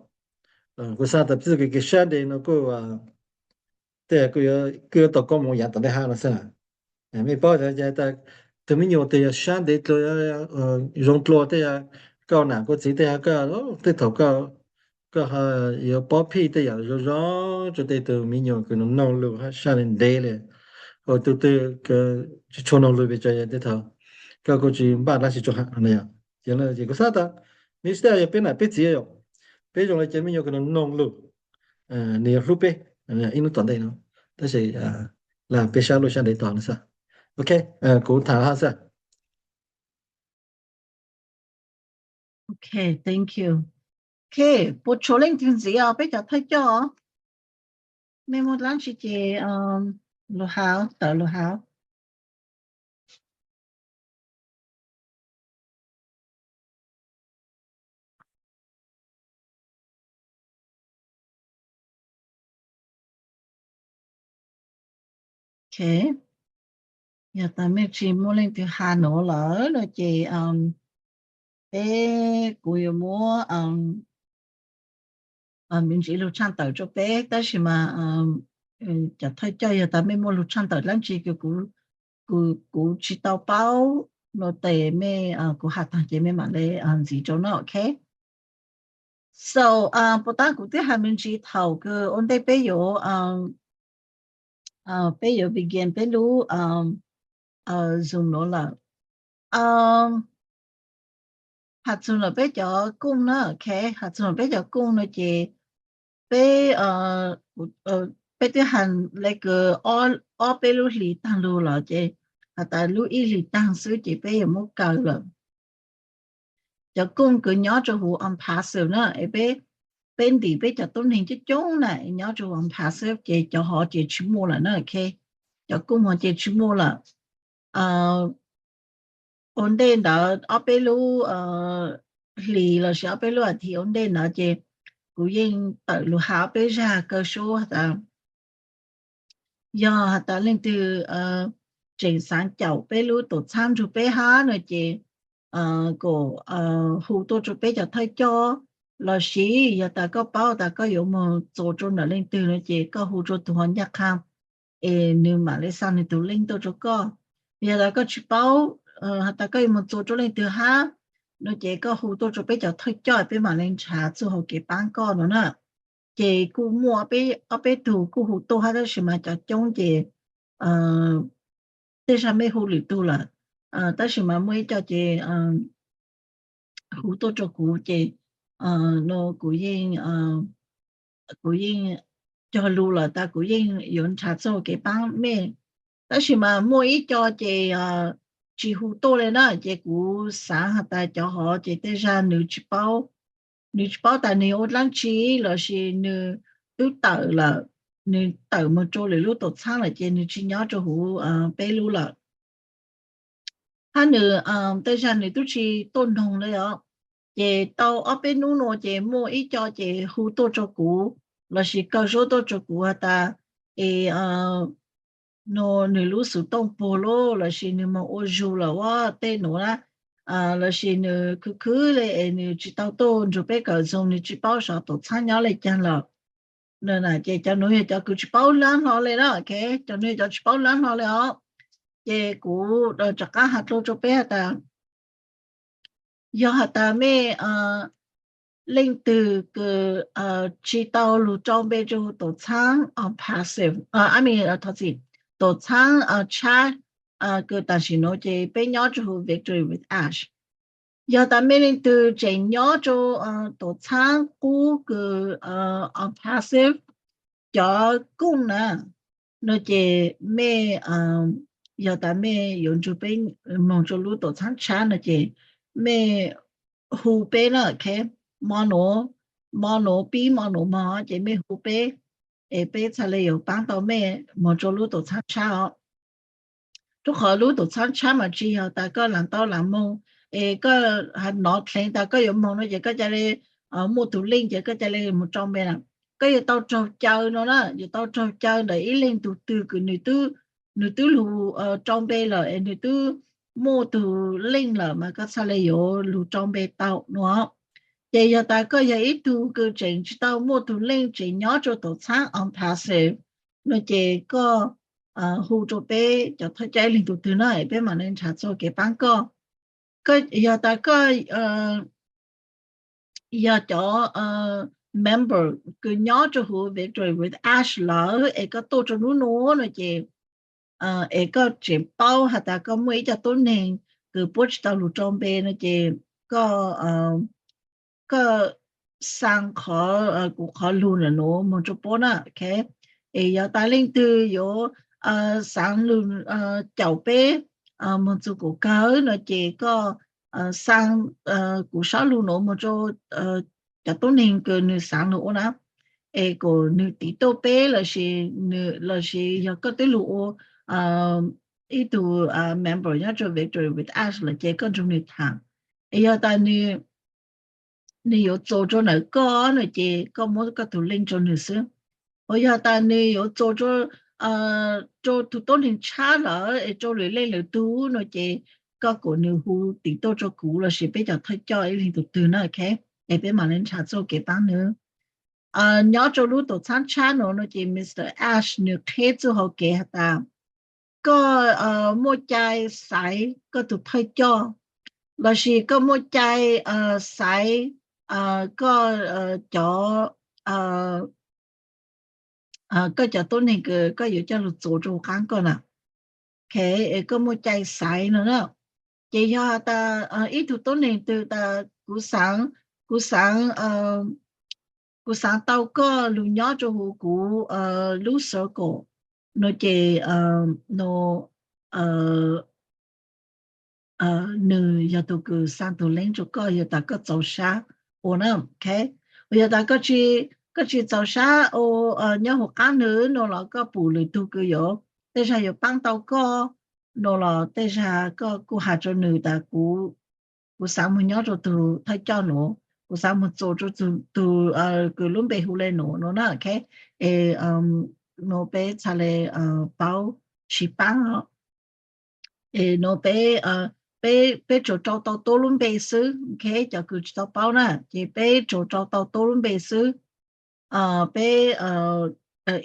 kuv xaav tas peb txuj kev kws sab ntev no kuj tej kuj yuav tau koob moov yaav tom ntej hab no xwb. Mej paub tas tug me nyuam twg yog sab ntev dlua, zoo dlua tej yog koj nam koj txiv tej yog koj tej thaum koj yuav pob phij tej yam zoo zoo rua tej tug me nyuam kws noog lug hab sab ntev le, ua tug twg tsis tshua noog lug pes tsawg tej thaum koj kuj tsis npaj dlaab tsi rua ha. Ces kuv xaav tas Mister yog peb nam peb txiv yom, peb zoo le cov me nyuam kws noog lug, nws yuav hlub peb ib hnub tom ntej no, tab sis le peb sab luj sab ntev tog no xwb. Ok, kuv tham hab xwb. Ok, thank you. Ok, puas tshuav leej twg ntxiv os peb cov thawj coj? Mej muaj dlaab tsi ces lug has, tawm lug has. Ok, yog tas mej tsis muaj leej twg has nuav lawm no ces peb, kuv yuav muab me ntsis lug tshaaj tawm rua peb, tab sis mas cov thawj coj yog tas mej muaj lug tshaaj tawm dlaab tsi kuv tsis tau paub no tes mej, kuv has taag ces mej mam le ntxiv rua no, ok? So, puas tab kuv twb has me ntsis thaum kws ua ntej peb yuav, peb yuav begin peb lub Zoom nuav lawm. Has txug ntawm peb cov kooj na, ok, has txug ntawm peb cov kooj no ces peb, peb twb has le kws ob peb lub hlis taag lug lawm ces has tas lub ib hlis taag xwb ces peb yuav muab kaw lawm. Cov kooj kws nyob rua huv unpassive na, es peb, peb ntim peb cov tuab neeg coob coob na nyob rua huv unpassive ces cov hov ces tsis muaj lawm na, ok. Cov kooj hov ces tsis muaj lawm. Ua ntej ntawd ob peb lub hlis lossis ob peb lub as thiv ua ntej ntawd ces kuv yeej tawm lug has ob peb zag kaw sub tas yog has tas leej twg tseem xaav caum peb lub tuam txhab nrug peb hab no ces kom hu tuaj rua peb cov thawj coj, lossis yog tas koj paub tas koj yuav moog txuas rua ntawm leej twg no ces koj hu rua tug hov ncaj qha es nwg mam le xa nwg tug link tuaj rua koj. Yog tas koj tsis paub has tas koj yuav mus txua rau leej twg hab no ces koj hu tuaj rau peb cov thawj coj peb mam li nrhav txuj hau kev paab koj no na. Ces kuj muaj ob peb tug kuj hu tuaj hab tab sis mas cov coob ces tej zag mej hu lwm tug lawm, tab sis mas muaj ib co ces hu tuaj rau kuv ces no kuv yeej, kuv yeej cog lus lawm tas kuv yeej yuav nrhav txuj hau kev paab mej. Tab sis mas muaj ib co ces tsis hu tuaj li na ces kuv xaav has tas cov hov ces tej zag nws tsis paub, nws tsis paub tas nws yuav ua dlaab tsi lossis nws twb tawm lawm, nws tawm moog rau lwm lub tuam txhaab lawm ces nws tsis nyob rau huv peb lub lawm. Hab nws tej zag nws twb tsis tuaj noog li os. Ces tau ob peb nub nuav ces muaj ib co ces hu tuaj rau kuv lossis kaw suab tuaj rau kuv has tas es no nws lub xuv tooj puag lawm lossis nws moog ua zug lawm ua tej nuav na, lossis nws khwv khwv li es nws tsis tau tuaj nrug peb kawm Zoom, nws tsis paub xyov tuam txhaab nyob li caag lawm. Ces cov nuav yog cov kws tsis paub dlaab hlo li na, cov nuav yog cov tsis paub dlaab hlo li os. Ces kuv rov qaab has dlua rau peb has tas, yog has tas mej leej twg kws tsis tau lug rau npe rua huv tuam txhaab passive, I mean, thov txim, tuam txhaab tshab kws tam sim nuav ces peb nyob rua huv Victory with Ash. Yog tas mej leej twg tseem nyob rua tuam txhaab qub kws passive, cov kooj na, no ces mej, yog tas mej yuav nrug peb moog rua lub tuam txhaab tshab no ces mej hu peb na, mo nuav, mo nuav pib mo nuav moog ces mej hu peb, es peb txhaj le yuav paab tau mej moog rua lub tuam txhaab tshab os. Rua qhov lub tuam txhaab tshab mas tsis yog tas koj laam tau laam moog, es koj nov dheev tas koj yuav moog no ces koj ca le muaj tug link ces koj ca le moog rau npe na. Koj yuav tau raug caw no na, yuav tau raug caw ntawm ib leeg tug twg kws nws twb lug rau npe lawm es nws twb muaj tug link lawm mas koj txhaj le yuav lug rau npe tau no. Ces yog tas koj yog ib tug kws tseem tsis tau muaj tug link tseem nyob rua tuam txhaab unpassive no ces koj hu rua peb cov thawj coj ib leeg tug twg na es peb mam le nrhav txuj kev paab koj. Yog tas koj yog cov member kws nyob rua huv Victory with Ash lawm es koj tuaj rua nub nuav no ces es koj tseem paub has tas koj muaj ib co tuab neeg kws puab tsis tau lug rau npe no ces koj, koj xaa qhov, kuv qhov lug ntawm nuav moog rua puab na. Es yog tas leej twg yuav xaav lug caum peb moog txug kaum kawg no ces koj xaa kuv sab lug nuav moog rua cov tuab neeg kws nwg xaav lug ua na, es kom nwg tiv tuaj peb lossis, lossis yog koj twb lug ua ib tug member nyob rua Victory with Ash lawm ces koj nrug nwg tham. Es yog tas nwg yuav txuas rua ntawm koj no ces koj muab koj tug link rua nwg xwb. Ho yog tas nwg yuav txuas rua tug tuab neeg tshab lawm es rua lwm leej lwm tug no ces koj kom nwg hu tiv tuaj rua kuv lossis peb cov thawj coj ib leeg tug twg na, es peb mam le nrhav txuj kev paab nwg. Nyob rua lub tuam txhaab tshab nuav no ces Mr Ash nwg qheb txuj hau kev has tas koj muaj cai xaiv koj tug thawj coj lossis koj muaj cai xaiv koj cov, koj cov tuab neeg kws koj yuav coj lug txuas rua huv qaab koj na. Koj muaj cai xaiv no na. Ces yog tas ib tug tuab neeg twg tas kuv xaav, kuv xaav, kuv xaav tau koj lug nyob rua huv kuv lub circle no ces no nwg yog tug kws xaa tug link rua koj yog tas koj txaus sab ua na. Yog tas koj tsis txaus sab ua nyob huv qaab nwg no los koj pum lwm tug kws yuav, tej zag yuav paab tau koj no los tej zag koj kuj has rua nwg tas kuv, kuv xaav moog nyob rua tug thawj coj nuav, kuv xaav moog txuas rua tug kws lub npe hu le nuav no na. Es no peb txhaj le paub sib paab os. Es no peb, peb tsuas rau tau tuab lub npe xwb, cov kws tsis tau paub na ces peb tsuas rau tau tuab lub npe xwb. Peb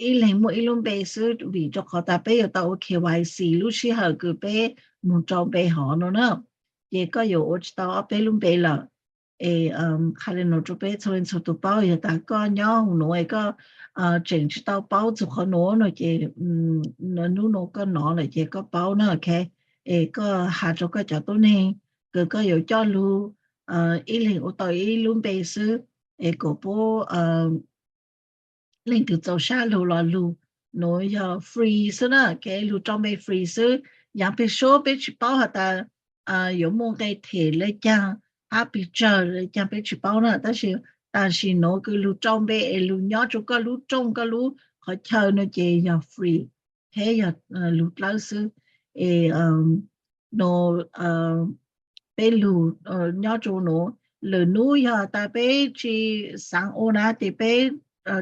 ib leeg muaj ib lub npe xwb vim rua qhov tas peb yuav tau ua K Y C lub sij hawm kws peb mus rau npe hov no na. Ces koj yuav ua tsis tau ob peb lub npe lawm. Es qha li no rau peb txhua leej txhua tus paub, yog tas koj nyob hauv nuav es koj tseem tsis tau paub txug qhov nuav no ces hnub no koj nov lawm ces koj paub na, ok. Es koj has rau koj cov tuab neeg kws koj yuav coj lug, ib leeg ua tau ib lub npe xwb, es kom puab leej twg txaus sab lug los lug. Nuav yog free xwb na, ok, lug rau npe free xwb. Yaav peg suab peb tsis paub has tas yuav muaj nqe them le caag hab pes tsawg le caag peb tsis paub na, tab sis tam sim nuav kws lug rau npe es lug nyob rau koj lub rooj koj lub qhov chaw no ces yog free, ok, yog lug dlawb xwb. Es no peb lug nyob rau nuav, lwm nub yog tas peb tsis xaav ua na ces peb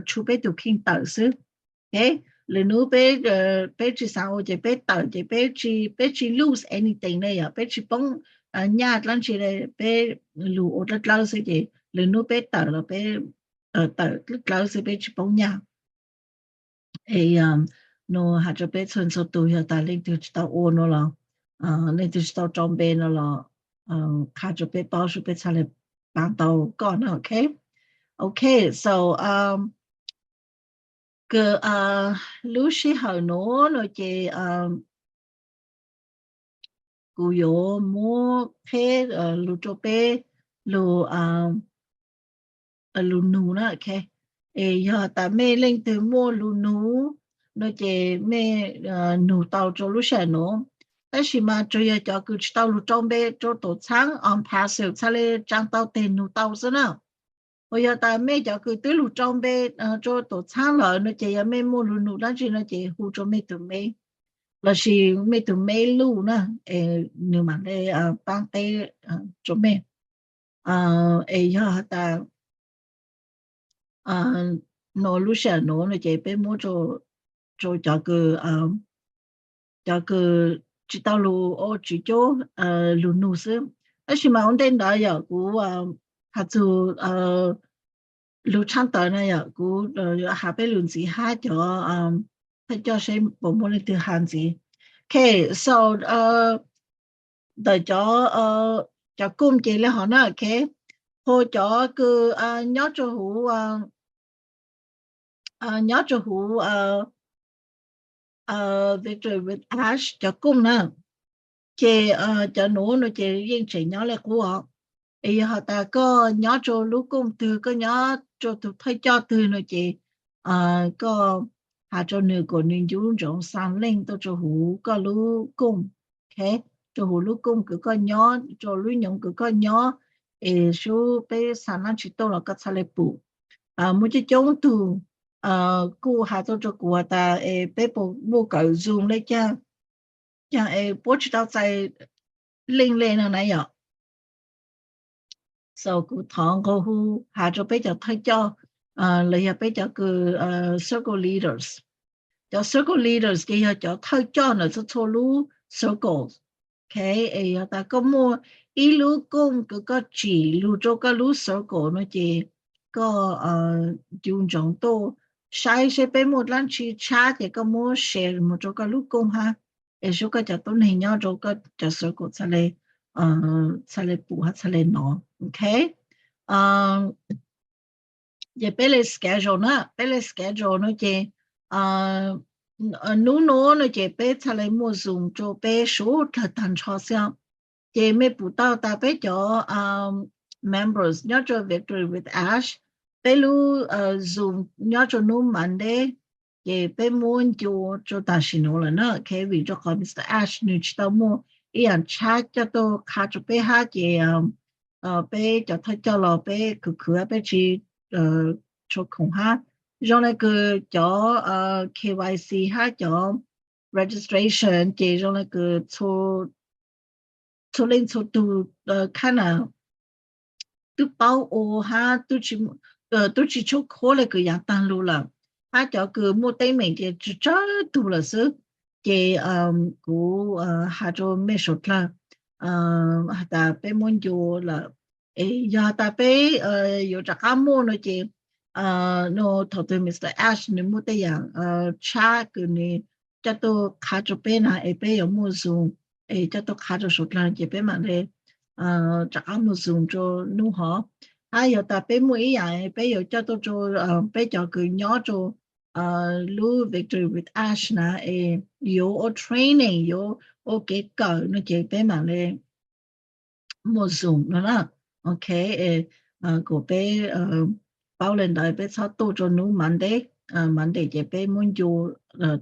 tshu peb tug kheej tawm xwb. Ok, lwm nub peb tsis xaav ua ces peb tawm ces peb tsis, peb tsis lose anything ne yom, peb tsis poob nyaj dlaab tsi le, peb lug ua dlawb dlawb xwb ces lwm nub peb tawm los peb tawm dlawb dlawb xwb peb tsis poob nyaj. Es no has rau peb txhua txhua tus yog tas leej twg tsis tau ua no los, leej twg tsis tau rau npe no los qha rau peb paub seb peb txhaj le paab tau koj na, ok. Ok, so kws lub sij hawm nuav no ces kuv yuav muab qheb lug rau peb lug, lug nug na, ok. Es yog tas mej leej twg muaj lug nug no ces mej nug tau rau lub sij hawm nuav. Tab sis mas tsuas yog cov kws tsis tau lug rau npe rau tuam txhaab, on passive, txhaj le tsaa tau teg nug tau xwb na. Uas yog tas mej cov kws twb lug rau npe rau tuam txhaab lawm no ces yog mej muaj lug nug dlaab tsi no ces hu rau mej tug meb lossis mej tug meb luj na, es nws mam le paab teb rau mej. Es yog has tas no lub sij hawm nuav no ces peb muab rau cov kws, cov kws tsis tau lug ua tswv cuab lug nug xwb. Tab sis mas ua ntej ntawd yog kuv has txug lug tshaj tawm na yog kuv yuav has peb lug ntxiv hab cov thawj coj seb puas muaj leej twg has ntxiv. Ok, so ntawm cov, cov kooj ces le hov na, ok. Ho cov kws nyob rau huv, nyob rau huv Victory with Ash cov kooj na, ces cov nuav no ces yeej tseem nyob le qub os. Es yog has tas koj nyob rau lub kooj twg, koj nyob rau tus thawj coj twg no ces koj has rau nws kom nws ncu ntsoov xa leej tuaj rau huv koj lub kooj, ok, rau huv lub kooj kws koj nyob, rau lub nyoog kws koj nyob, es sub peb xa dlaab tsi tuaj los koj txhaj le pum. Muaj coob coob tug kuj has tuaj rau kuv has tas es peb puas muaj kawm Zoom le caag, caag es puab tsis tau txais leej le no na yom. So kuv thov nqua hu has rau peb cov thawj coj los yog peb cov kws circle leaders. Cov circle leaders ces yog cov thawj coj ntawm txhua txhua lub circles. Ok, es yog tas koj muaj ib lub kooj kws koj tsim lug rau koj lub circle no ces koj ncu ntsoov tuaj saib seb peb muaj dlaab tsi tshab ces koj muab share mus rau koj lub kooj hab, es sub koj cov tuab neeg nyob rau koj cov circle txhaj le, txhaj le pum hab txhaj le nov, ok. Ces peb le schedule na, peb le schedule no ces nub nuav no ces peb txhaj le muaj Zoom rau peb suav dlawg tag nrho xwb. Ces mej pum tau tas peb cov members nyob rau Victory with Ash, peb lub Zoom nyob rau nub Monday, ces peb muab ncu rau tam sim nuav lawm na, ok, vim rau qhov Mr Ash nws tsis tau muaj ib yaam tshab coj tuaj qha rau peb hab ces peb cov thawj coj los peb khwv khwv peb tsis tshua khoom hab. Zoo le kws cov K Y C hab cov registration ces zoo le kws txhua leej txhua tug kinda twb paub ua hab twb tsis tshua khuab le kws yaav taag lug lawm, hab cov kws muaj teeb meem ces tsawg tsawg tug lawm xwb. Ces kuv has rau mej suav dlawg has tas peb muab ncu lawm, es yog tas peb yuav rov qab muaj no ces no thaum twg Mr Ash nws muaj tej yaam tshab kws nws coj tuaj qha rau peb na es peb yuav muaj Zoom es coj tuaj qha rau suav dlawg ces peb mam li rov qab mus zoom rau nub hov. Hab yog tas peb muaj ib yam peb yuav coj tuaj rau peb cov kws nyob rau lub Victory with Ash na, es yuav ua training, yuav ua kev kawm no ces peb mam li muaj zoom no na. Ok, kuas peb paub le ntawd peb txhob tuaj rau nub Monday, Monday ces peb muab ncu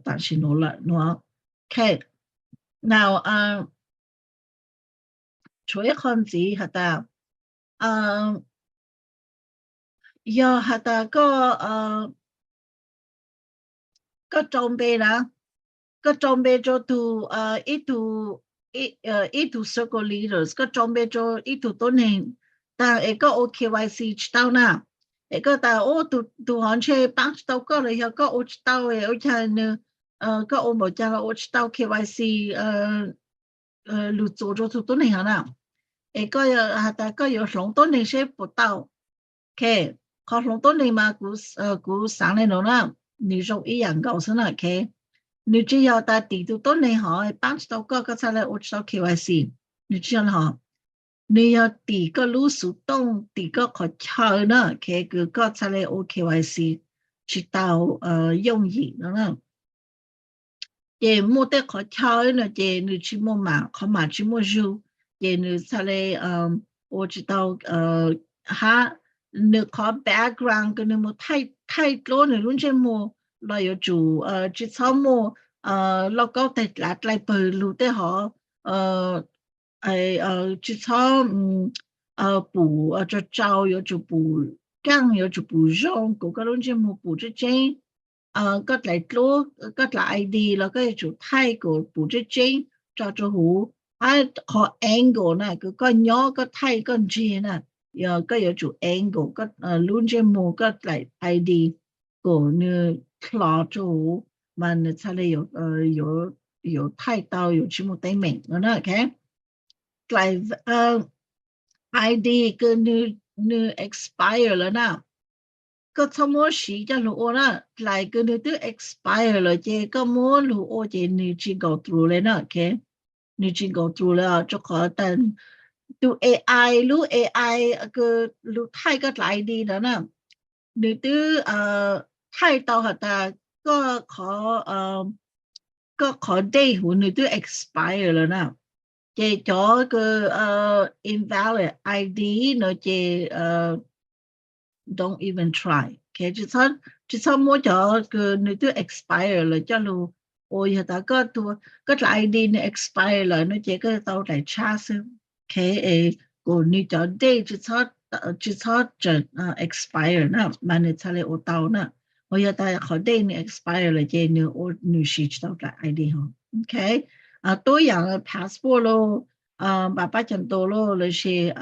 tam sim nuav lawm no. Ok, now tshuav ib qho ntxiv has tas, yog has tas koj, koj rau npe na, koj rau npe rau tug, ib tug, ib tug circle leaders, koj rau npe rau ib tug tuab neeg taag es koj ua K Y C tsis tau na, es koj tas ub, tug hov ntshe paab tsis tau koj los yog koj ua tsis tau, ua caag nws, koj ua npaum caag los ua tsis tau K Y C lug txuas rau tug tuab neeg hov na, es koj has tas koj yuav hloov tuab neeg seb puas tau. Ok, qhov hloov tuab neeg mas kuv xaav le nuav na, nws zoo ib yam nkaus xwb na. Ok, nws tsis yog tas tim tug tuab neeg hov paab tsis tau koj, koj txhaj le ua tsis tau K Y C, nws tsis yog hov. Nws yog tim koj lub xuv tooj, tim koj qhov chaw na, ok, kws koj txhaj le ua K Y C tsis tau yooj yim no na. Ces muaj tej qhov chaw no ces nws tsis muaj mam, qhov mam tsis muaj zug, ces nws txhaj le ua tsis tau hab. Nws qhov background kws nws mus thaij dluab nws lub ntsej muag los yuav tsum tsis txhob muaj lauj kaub teg dlav dlai pawg lug tej hov, tsis txhob pum tsau tsau, yuav tsum pum kaaj, yuav tsum pum zoo, kuas koj lub ntsej muag pum tseeb tseeb. Koj dlaim dluab, koj dlaim I D los koj yuav tsum thaij kuas pum tseeb tseeb tso rau huv. Hab qhov angle na, kws koj nyob koj thaij koj ntsig na, koj yuav tsum angle lub ntsej muag koj dlaim I D kuas nws hlo rau huv mas nws txhaj le yuav thaij tau, yuav tsis muaj teeb meem no na. Ok, dlaim I D kws nws expire lawm na, koj txhob muab siv coj lug ua na. Dlaim kws nws twb expire lawm ces koj muab lug ua ces nws tsis go through le na. Ok, nws tsis go through le, rau qhov tas tus A I, lub A I kws lug thaij koj dlaim I D no na, nws twb thaij tau has tas koj qhov, koj qhov date huv nws twb expire lawm na. Ces cov kws invalid I D no ces don't even try. Ok, tsis txhob muab cov kws nws twb expire lawm coj lug ua. Yog tas koj dlaim I D nws expire lawm no ces koj yuav tau dlaim tshab xwb. Ok, es kuas nws cov date tsis txhob tseem expire na mas nws txhaj le ua tau na. Ho yog tas qhov date nws expire lawm ces nws ua, nws siv tsis tau dlaim I D hov. Ok, tuab yaam passport los, npav pab cam tus los, lossis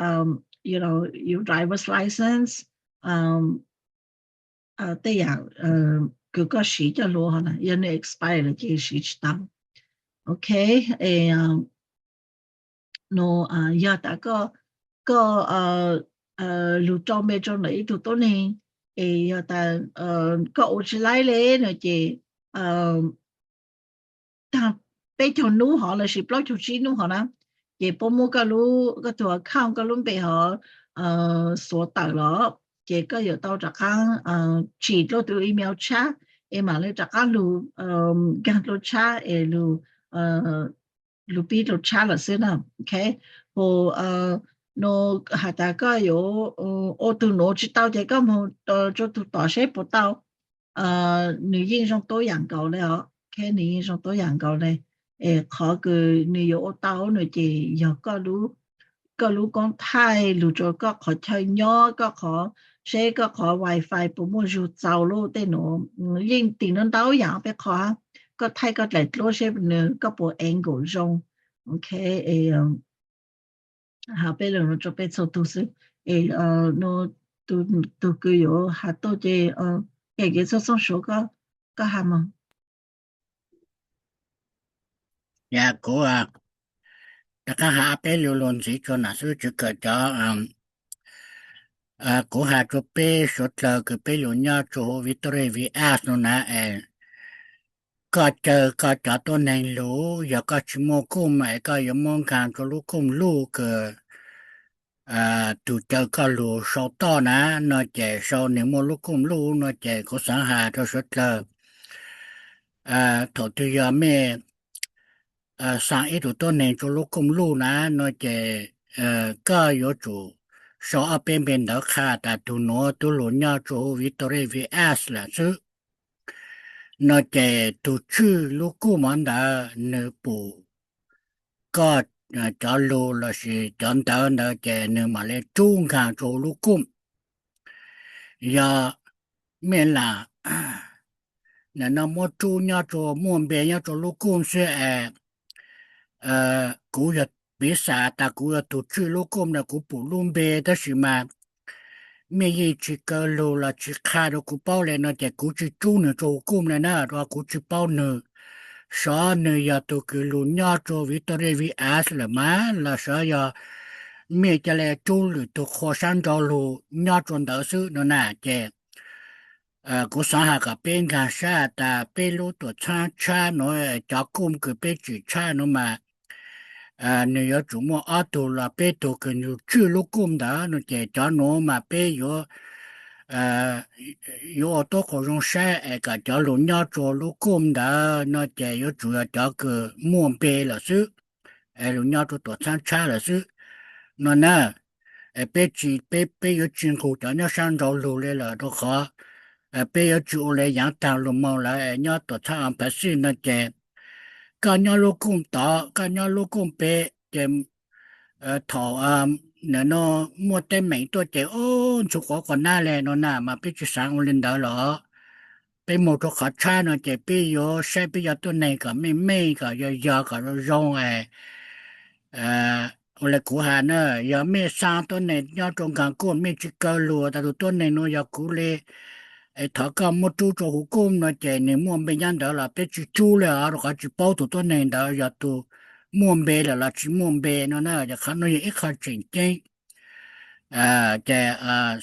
yus driver's license, tej yaam kws koj siv coj lug hov na, yog nws expire lawm ces siv tsis tau. Ok, no yog tas koj, koj lug rau npe rau ntawm ib tug tuab neeg, es yog tas koj ua tsis laib le no ces taag peb caug nub hov lossis plaub caug tsib nub hov na, ces puab muab koj lub, koj tug account, koj lub npe hov xuav tawm los, ces koj yuav tau rov qaab tsim dlua tus email tshab, es mam li rov qaab lug nkaag dlua tshab es lug pib dlua tshab lawm xwb na. Ok, hu no has tas koj yuav ua tug nuav tsis tau ces koj moog rua tug tom seb puas tau. Nws yeej zoo tuab yaam nkaus le os. Ok, nws yeej zoo tuab yaam nkaus le. Es qhov kws nws yuav ua tau no ces yog koj lub koob thaij lug rua koj qhov chaw nyob, koj qhov, seb koj qhov wifi puas muaj zug txaus lub tej nuav. Yeej tim no ntau yaam peb qhov, koj thaij koj dlaim dluab seb nws koj puas angle zoo. Ok, es has peb lug no rua peb txhua tug xwb. Es tug kws yuav has tuaj ces, kev txhua txhua suav koj has mog. Yog kuv rov qab has peb lu lug ntxiv rua nam xwb, tsw kawm cov, kuv has rua peb suav dlawg kws peb lug nyob rua huv Victoria V S no na, es koj caw koj cov tuab neeg lug, yog koj tsis muaj kooj mas koj yuav muab nkaag rua lub kooj luj kws tug caw koj lug sau toj na, no ces sau nwg muaj lub kooj luj no ces kuv xaav has rua suav dlawg, thaum twg yog mej xaa ib tug tuab neeg rua lub kooj luj na no ces koj yuav tsum sau ob peb npe ntawv qha tas tug nuav tub lug nyob rua huv Victoria Falls lawm xwb. No ces tug tswj lub kooj mov ntawd nwg pum koj cov lug lossis cov ntawv ntawd ces nwg mam le rub nkaag rua huv lub kooj. Yog mej lam no muab rub nyob rua muaj npe nyob rua lub kooj xwb es kuv yog piv xam tas kuv yog tug tswj lub kooj no kuv pum lub npe tab sis mas mej yeej tsis kaw lug los tsis qha rua kuv paub le no ces kuv tsis rub nwg rua huv kooj le na, rua kuv tsis paub nwg, xyov nwg yog tug kws lug nyob rua Victoria Falls lawm mas los xyov yog mej ca le rub lwm tug qhua sab nraud lug nyob rua ntawd xwb no na ces kuv xaav has kom peb nkaag sab tas peb lub tuam txhab tshab nuav cov kooj kws peb tsim tshab nuav mas nwg yuav tsum muaj ob tug los peb tug kws lug tswj lub kooj ntawd no ces cov nuav mas peb yuav yuav ua tuab qhua zoo saib es kom cov lug nyob rua lub kooj ntawd no ces yuav tsum yog cov kws muaj npe lawm xwb, es lug nyob rua tuam txhab tshab lawm xwb no na. Peb tsis, peb, peb yuav tsis nqug cov nyob sab nraud lug le lawm rua qhov peb yuav tsis ua le yaav taag lug moog lawm nyob tuam txhab Embassy no ces koj nyob lub kooj tod koj nyob lub kooj pem ces thaum no muaj teeb meem tuaj ces ub ntxhua quav quas nab le no na mas peb tsis xaav ua le ntawd los peb moog rua qhov tshab no ces peb yuav saib peb cov tuab neeg kom meej meej kom yog yog kom zoo zoo es ua le kuv has na, yog mej xaa tuab neeg nyob rua nkaag kooj mej tsis kaw lug tas tug tuab neeg nuav yog kuv le es thov koj muab rub rua huv kooj no ces nwg muaj npe nyob ntawd los peb tsis rub le os rua qhov tsis paub tug tuab neeg ntawd yog tug muaj npe lawm los tsis muaj npe no na, ces qhov nuav yog ib qho tseem ceeb ces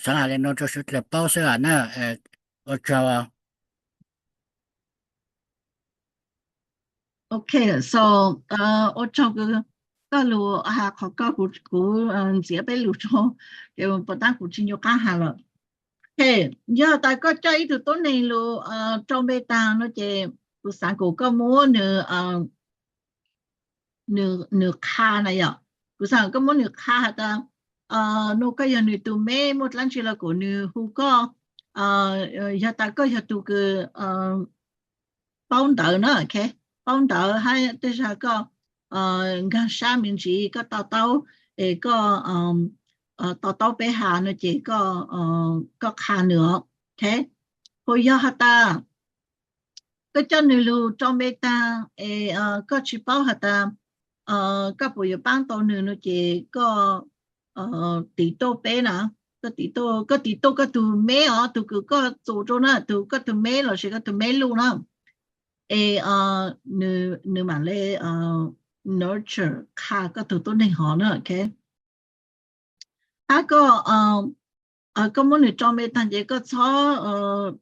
xaav has le nuav rua suav dlawg paub xwb na. Ua tsaug. Ok, so ua tsaug kws koj lug has qhov koj, kuv ntxiav peb lug rua, ces puas tab kuv tsis ncu qaab has lawm. Ok, yog tas koj coj ib tug tuab neeg lug rau npe taag no ces kuv xaav kuas koj muab nwg, nwg qha na yom, kuv xaav koj muab nwg qha has tas no koj yog nwg tug meb, muaj dlaab tsi los kuas nwg hu koj. Yog tas koj yog tug kws paub ntawv na, ok, paub ntawv hab tej zag koj nkaag sab me ntsis koj to taub, es koj to taub peb has no ces koj qha nwg os. Ok, puas yog has tas koj coj nwg lug rau npe taag es koj tsis paub has tas koj puas yuav paab tau nwg no ces koj tiv tuaj peb na, koj tiv tuaj, koj tiv tuaj koj tug meb os, tug kws koj txus rau na, tug koj tug meb lossis koj tug meb luj na, es nwg mam le nurture qha koj tug tuab neeg hov na, ok. Hab koj, koj muab nwg rau npe taag ces koj txhob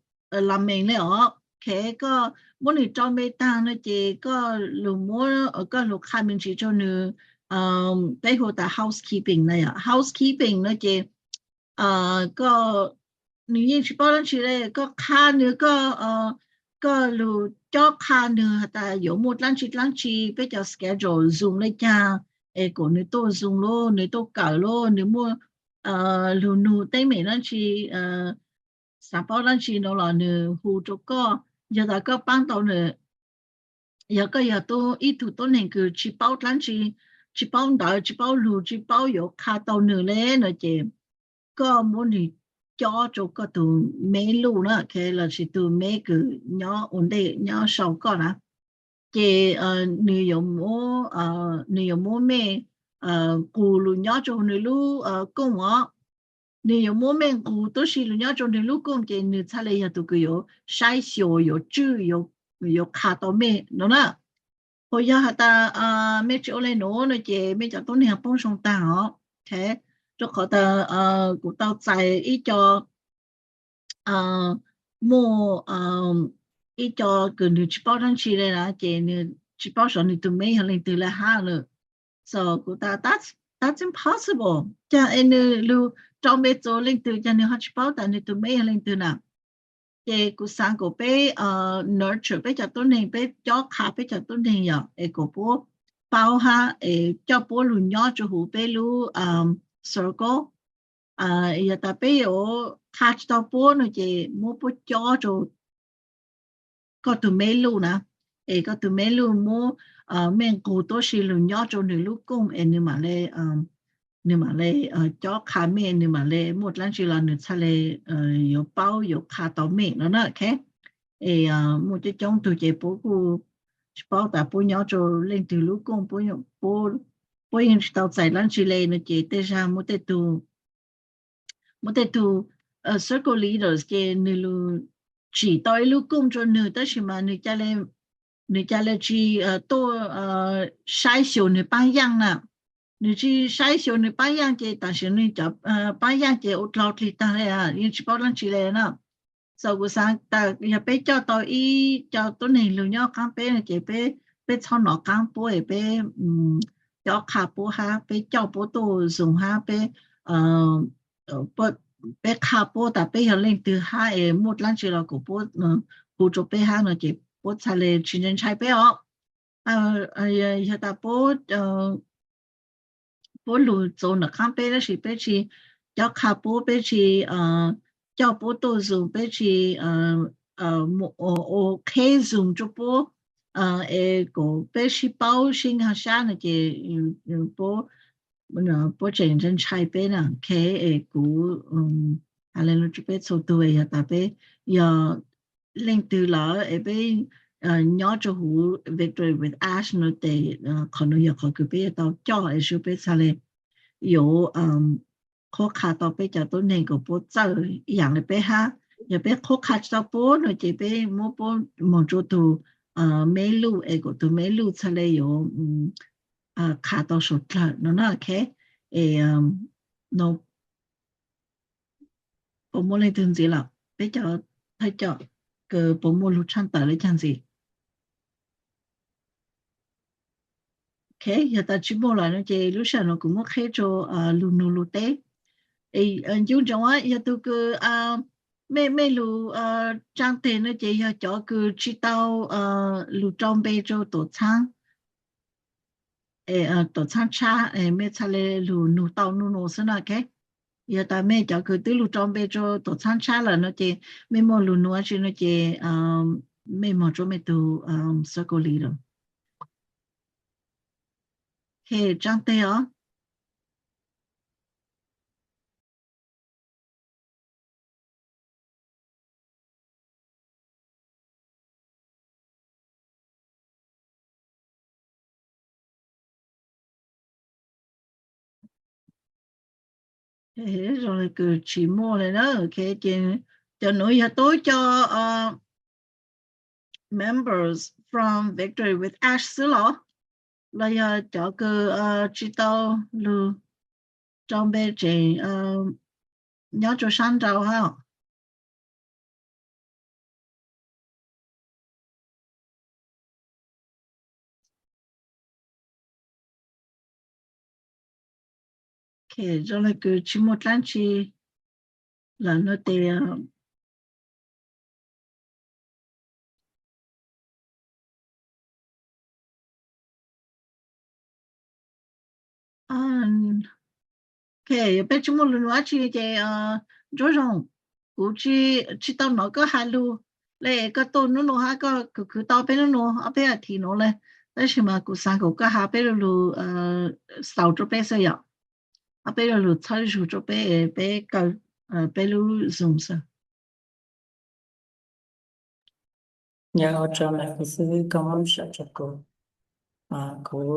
lamees le os, ok. Koj muab nwg rau npe taag no ces koj lug muab, koj lug qha me ntsis rau nwg, peb hu tas housekeeping na yom, housekeeping no ces koj, nwg yeej tsis paub dlaab tsi le, koj qha nwg, koj, koj lug cob qha nwg has tas yuav muaj dlaab tsi dlaab tsi, peb cov schedule zoo le caag, es kuas nwg tuaj zoo lub, nwg tuaj kawm lub, nwg muaj lug nug teeb meem dlaab tsi, xav paub dlaab tsi no los nwg hu rau koj. Yog tas koj paab tau nwg, yog koj yog ib tug tuab neeg kws tsis paub dlaab tsi, tsis paub ntawv, tsis paub lug, tsis paub yuav qha tau nwg le no ces koj muab nwg cob rau koj tug meb luj na, ok, lossis tug meb kws nyob ua ntej nyob sau koj na. Ces nwg yuav muab, nwg yuav muab mej nqus lug nyob rau nwg lub kooj os. Nwg yuav muab mej nqus tuab si lug nyob rau nwg lub kooj ces nwg txhaj le yog tug kws yuav saib xyuas, yuav tswj, yuav qha tau mej no na. Puas yog has tas mej tsis ua le nuav no ces mej cov tuab neeg poob zoo taag os. Ok, rau qhov tas kuv tau txais ib co muaj ib co kws nws tsis paub dlaab tsi le na, ces nws tsis paub saib nws tus mail yog leej twg le hab lawm. So kuv tas, that's impossible, cas es nws lug rau npe txug leej twg cas nws ho tsis paub tas nws tus mail yog leej twg na. Ces kuv xaav kom peb nurture peb cov tuab neeg, peb cob qha peb cov tuab neeg yom, es kom puab paub hab es coj puab lug nyob rua huv peb lub circle. Yog tas peb yuav qha tsis tau puab no ces muab puab cob rua koj tug mail luj na, es koj tug mail luj muab mej nqug tuab si lug nyob rua nwg lub kooj es nwg mam le, nwg mam le cob qha mej, nwg mam le muaj dlaab tsi los nwg txhaj le yuav paub yuav qha tau mej no na. Es muaj coob coob tug ces puab kuj tsis paub tas puab nyob rua leej twg lub kooj, puab yeej tsis tau txais dlaab tsi le no ces tej zag muaj tej tug muaj tej tug circle leaders ces nwg lug tsim tau ib lub kooj rua nwg tab sis mas nwg ca le tsis tuaj saib xyuas nwg paab yaaj na. Nwg tsis saib xyuas nwg paab yaaj ces tam sim nwg cov paab yaaj ces ua dlau dlig taag le, yeej tsis paub dlaab tsi le na. So kuv xaav tas yog peb coj tau ib co tuab neeg lug nyob qaab peb no ces peb txhob nov qaab puab es peb cob qha puab hab peb coj puab tuaj Zoom hab peb peb qha puab tas peb yog leej twg hab es muaj dlaab tsi los kom puab hu rua peb hab no ces puab txhaj le tsis ntshai ntshai peb os. Yog tas puab puab lug txug nram qaab peb tab sis peb tsis cob qha puab, peb tsis coj puab tuaj Zoom, peb tsis ua qheb Zoom rua puab es kom peb sib paub sib nkaag sab no ces puab tseem ntshai ntshai peb na. Es kuv has le nuav rua peb txhua tug, yog tas peb yog leej twg lawm es peb nyob rua huv Victory with Ash no ces qhov nuav yog qhov kws peb yuav tau coj es sub peb txhaj le yuav qhuab qha tau peb cov tuab neeg kom puab txawj ib yaam le peb hab. Yog peb qhuab qha tsis tau puab no ces peb muab puab moog rua tug mail luj es kom tug mail luj txhaj le yuav qha tau suav dlawg no na. Es no puas muaj leej twg ntxiv lawm? Peb cov thawj coj kws puas muaj lug tshaj tawm le caag ntxiv? Ok, yog tas tsis muaj lawm no ces lub sij hawm no kuv muab qheb rua lug nug lug teb. Ncu ntsoov yog tug kws mej mej lug tsaa teg no ces yog cov kws tsis tau lug rau npe rua tuam txhaab tuam txhaab tshab, mej txhaj le lug nug tau nub nua xwb na. Ok, yog tas mej cov kws twb lug rau npe rua tuam txhaab tshab lawm no ces mej muaj lug nug dlaab tsi no ces mej moog rua mej tug circle leader. Ok, tsaa teg os. Zoo le kws tsis muaj le na. Ok, ces cov nuav yog tub cov members from Victory with Ash xwb los? Los yog cov kws tsis tau lug rau npe tseem nyob rua sab nrau hab? Ok, zoo le kws tsis muaj dlaab tsi lawm no ces ok, yog peb tsis muaj lug nug dlaab tsi ces Ntsuab Zoo, kuv tsis tau nov koj has lug le, koj tuaj nub nua hab koj khwv khwv tau peb nub nua ob peb a thiv nuav le, tab sis mas kuv xaav kom koj has peb lu lug xaus rua peb xwb yom, ob peb lu lug txhawb zug rua peb, peb kaw peb lub Zoom xwb. Yog ua tsaug ntau kawg xwb koj muab sawv rua kuv, kuv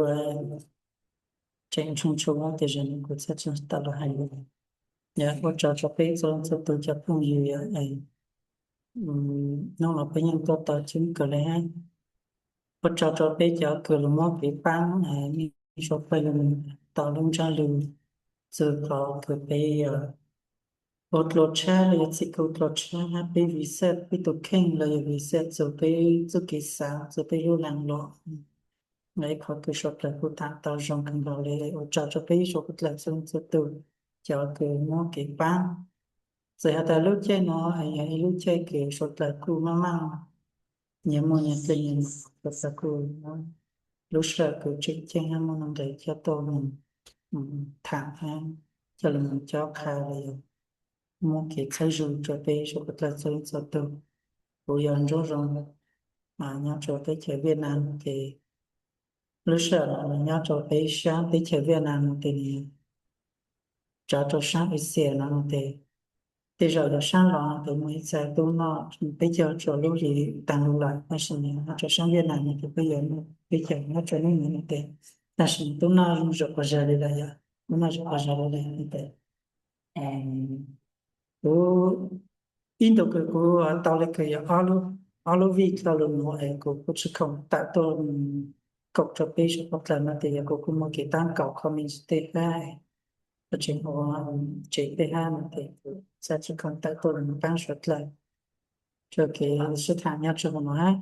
tseem ntshoo ntshoo tiam sis kuv txhaj tsis tau lug hais lus. Yog ua tsaug rua peb txhua leej txhua tug cov phooj ywg, hnub no peb yeej tuaj tau coob kawg le hab. Ua tsaug rua peb cov kws lug muab kev paab, ib tsoom phooj ywg tau lub ntsab lug txug qhov kws peb ua dluas tshab los yog txhim kho dluas tshab hab peb visit peb tus kheej los yog visit txug peb txuj kev xaav txug peb lub laag luam. Lawv ib qhov kws suav dlawg kuj tham tau zoo kawg nkaus le, ua tsaug rua peb suav dlawg txhua txhua tug cov kws muab kev paab. Txawm has tas lub caij nuav yog ib lub caij kws suav dlawg kuj maj maj nyias muaj nyias dlej nyias moog, suav dlawg kuj muab lub sij hawm kws tseem ceeb hab muaj nuj nqes coj tuaj moog tham hab coj lug moog cob qha los yog muab kev txhawb zug rua peb suav dlawg txhua txhua tug. Kuv yog Ntsuab Zoo, nyob rua teb chaws Viaj Nam ces lub sij hawm no nyob rua peb saab teb chaws Viaj Nam no tes nws tso rua saab Asia no no tes, tej zaum yog saab los tes muaj ib txha tub noj, peb cog rua lub hli taag lug lawm, tab sis nyob rua saab Viaj Nam no tes peb yog peb cog nyob rua nub nuav no tes, tab sis tub noj zuj quas zag li lawm, yog tub noj zuj quas zag li lawm tes kuv ib ntu kws kuv tau le kws yog ob lub vij dlhau lug nuav es kuv kuj tsi khoom tawm tuaj koom rua peb suav dlawg no tes yog kuv kuj muaj kev taab kaum comment tej hab, tseem ua tsev tej hab no tes kuv txhaj tsi khoom tawm tuaj lug paab suav dlawg rua kev sib tham nyob rua huv nuav hab.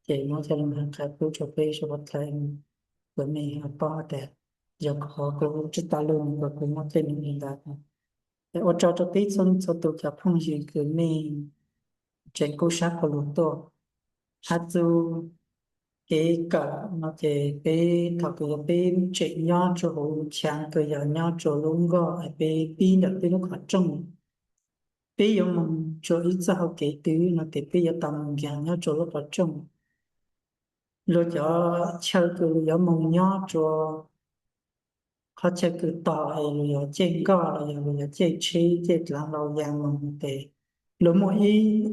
Ces muab coj lug has qha pub rua peb suav dlawg kws mej ho paub tas yog qhov kuv tsi tau lug kuv muab tej nuav li ntawd. Ua tsaug rua peb txhua txhua tug cov phooj ywg kws mej tseem kub sab qhov lug tuaj. Hab txug kev kawm no ces peb thaum kws yog peb tseem nyob rua huv chaav kws yog nyob rua lub nkoj es peb pib ntawm peb lub qhov rooj, peb yuav moog rua ib txoj hau kev twg no tes peb yuav tau moog nkaag nyob rua lub qhov rooj. Luag cov chaw kws luag yuav moog nyob rua qhov chaw kws tog es luag yuav caij nkoj los yog luag yuav caij tsheb caij dlav hlau ya moog tes luag muaj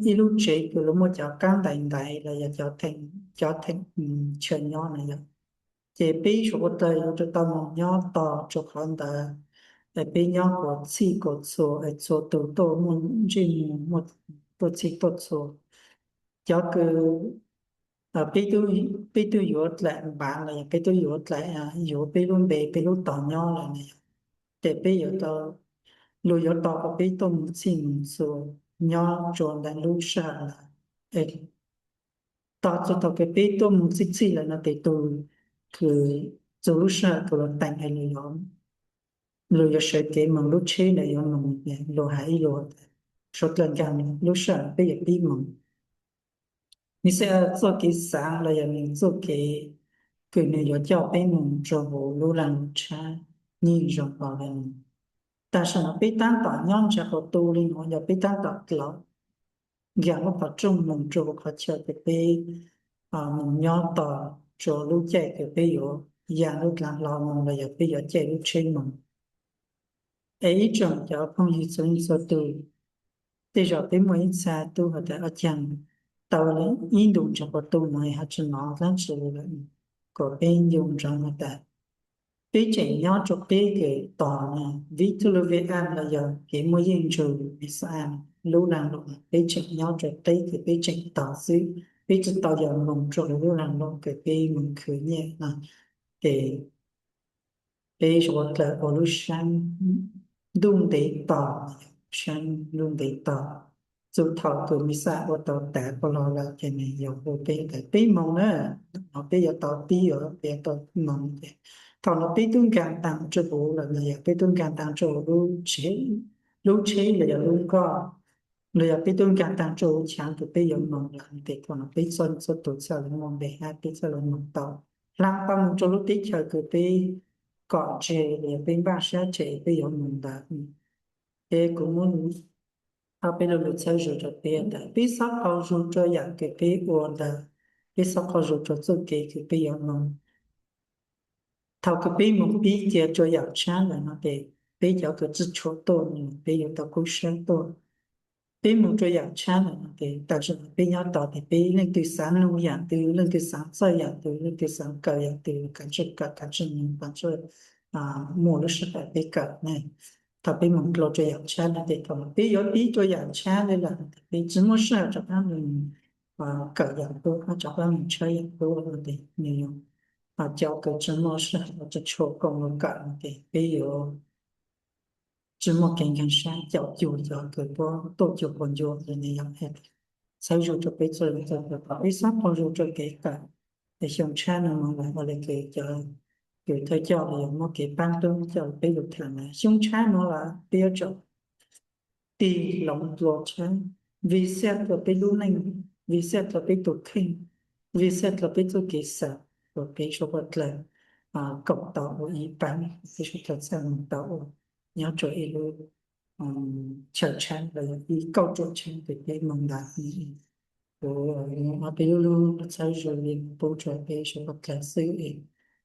ib lub tsev kws luag muaj cov qaab ntaiv ntaiv los yog cov theem chaw nyob no yog, ces peb suav dlawg yuav tsum tau moog nyob tog rua qhov ntawd es peb nyob kuas txhij kuas txhua es txhua tug tuaj muaj ntsej muag muaj tuaj txhij tuaj txhua. Cov kws peb tub yuav dlaim npav los yog peb tub yuav dlaim yuav peb lub npe peb lub tog nyob lawm no yog, ces peb yuav tau, luag yuav tos kuas peb tuaj moog txhij moog txhua nyob rua ntawm lub sij hawm lawm. Tos txug thaum kws peb tuaj moog txhij txhij lawm no tes tug kws txug lub sij hawm kws luag teem es luag yuav sawv kev moog lub tsheb ntawd yuav moog, luag has ib lug tas suav dlawg nkaag lub sij hawm peb yuav pib moog. Nws xav txuj kev xaav los yog nws txuj kev kws nws yuav coj peb moog rua huv lub laag lub tshab yeej zoo npaum le nuav. Tam sim no peb taab tom nyob ntsa qhov tu li nuav yog peb taab tom dlaus nkaag lub qhov rooj moog rua huv qhov chaw kws peb moog nyob tos rua lub caij kws peb yuav ya lub dlav hlau moog los yog peb yuav caij lub tsheb moog. Es ib tsoom cov phooj ywg txhua leej txhua tug, tej zaum peb muaj ib txha tub has tas, Ob caag tau ib ntus ntsa qhov tu nuav has tsi nov dlaab tsi li lawm, kuas peb ncu ntsoov has tas peb tseem nyob rua peb kws tog na, vij thub lub vij aj los yog kev muaj yeej ntsug vij xab aj, lub laag luam peb tseem nyob rua peb kws peb tseem tog xwb, peb tsi tau yog moog rua huv lub laag luam kws peb moog khwv nyiaj no. Ces peb suav dlawg ua lub saab ntuj ntev tog, saab ntuj ntev tog, txug thaum kws mej xaj ua tau tav kuj lug lawm ces nws yuav hu peb tas peb moog na, no peb yuav tau pib yuav peb tau moog ces thaum no peb tub nkaag taag rua huv lawm no yog peb tub nkaag taag rua huv lub tsheb los yog lub nkoj, los yog peb tub nkaag taag rua huv chaav kws peb yuav moog lawm tes thaum no peb txhua txhua tug txhaj le muaj npe hab peb txhaj le moog tau, hla tau moog rua lub teb chaws kws peb kom tseg los yog peb npaj sab tseg peb yuav moog ntawd. Ces kuv muab ob peb lu lug txhawb zug rua peb tas peb xob qaug zug rua yaam kws peb ua ntawd, peb xob qaug zug rua txuj kev kws peb yuav moog. Thaum kws peb moog pib cia rua yaam tshab lawm no tes peb cov kws tsi tshua tuaj no peb yuav tau kub sab tuaj. Peb moog rua yaam tshab lawm no tes tam sim no peb nyob tog tes peb leej twg xaav nug yaam twg, leej twg xaav txawj yaam twg, leej twg xaav kawm yaam twg, kav tsij kawm, kav tsij nug, kav tsij muaj lub sij hawm peb kawm ne. Thaum peb moog dlua rua yaam tshab no tes thaum peb yuav pib rua yaam tshab le lawm tes peb tsi muaj sij hawm rov qaab moog kawm yaam tub, rov qaab moog tshawb yaam tub no tes nws yog cov kws tsi muaj sij hawm tsi tshua koom lug kawm no tes peb yuav tsis muaj kev nkeeg sab, caum cuag cov kws puab tuaj cuag puas ncua li ne yog. Txhawb zug rua peb txhua leej txhua tug kom peb xob qaug zug rua kev kawm. Es xyoo tshab no moog lawm ua le kws cov kws thawj coj los yog muab kev paab tub coj peb lug tham na, xyoo tshab no lawm peb yuav tsum tig hloov dlua tshab, visit rua peb lub neej, visit rua peb tug kheej, visit rua peb txuj kev xaav, rua peb suav dlawg koom tau ua ib paab, peb suav dlawg txhaj moog tau ua nyob rua ib lub chaw tshab los yog ib kauj ruam tshab kws peb moog ntawd. Kuv muab peb lub lub txhawb zug li pub rua peb suav dlawg xwb es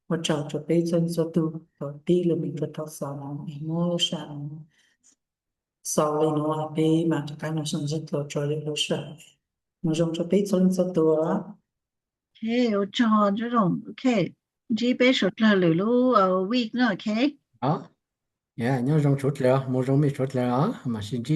ua tsaug rua peb txhua txhua tug kom pib lug moog rua thaum xaus no es muab lub sij hawm xaus li no peb mam rov qab moog sib ntsib dlua rua lwm lub sij hawm. Moog zoo rua peb txhua leej txhua tug. Ok, ua tsaug Ntsuab Zoom. Ok, ntsib peb suav dlawg lwm lub week na, ok. Nyob zoo suav dlawg, moog zoo mej suav dlawg os, mam sib ntsib.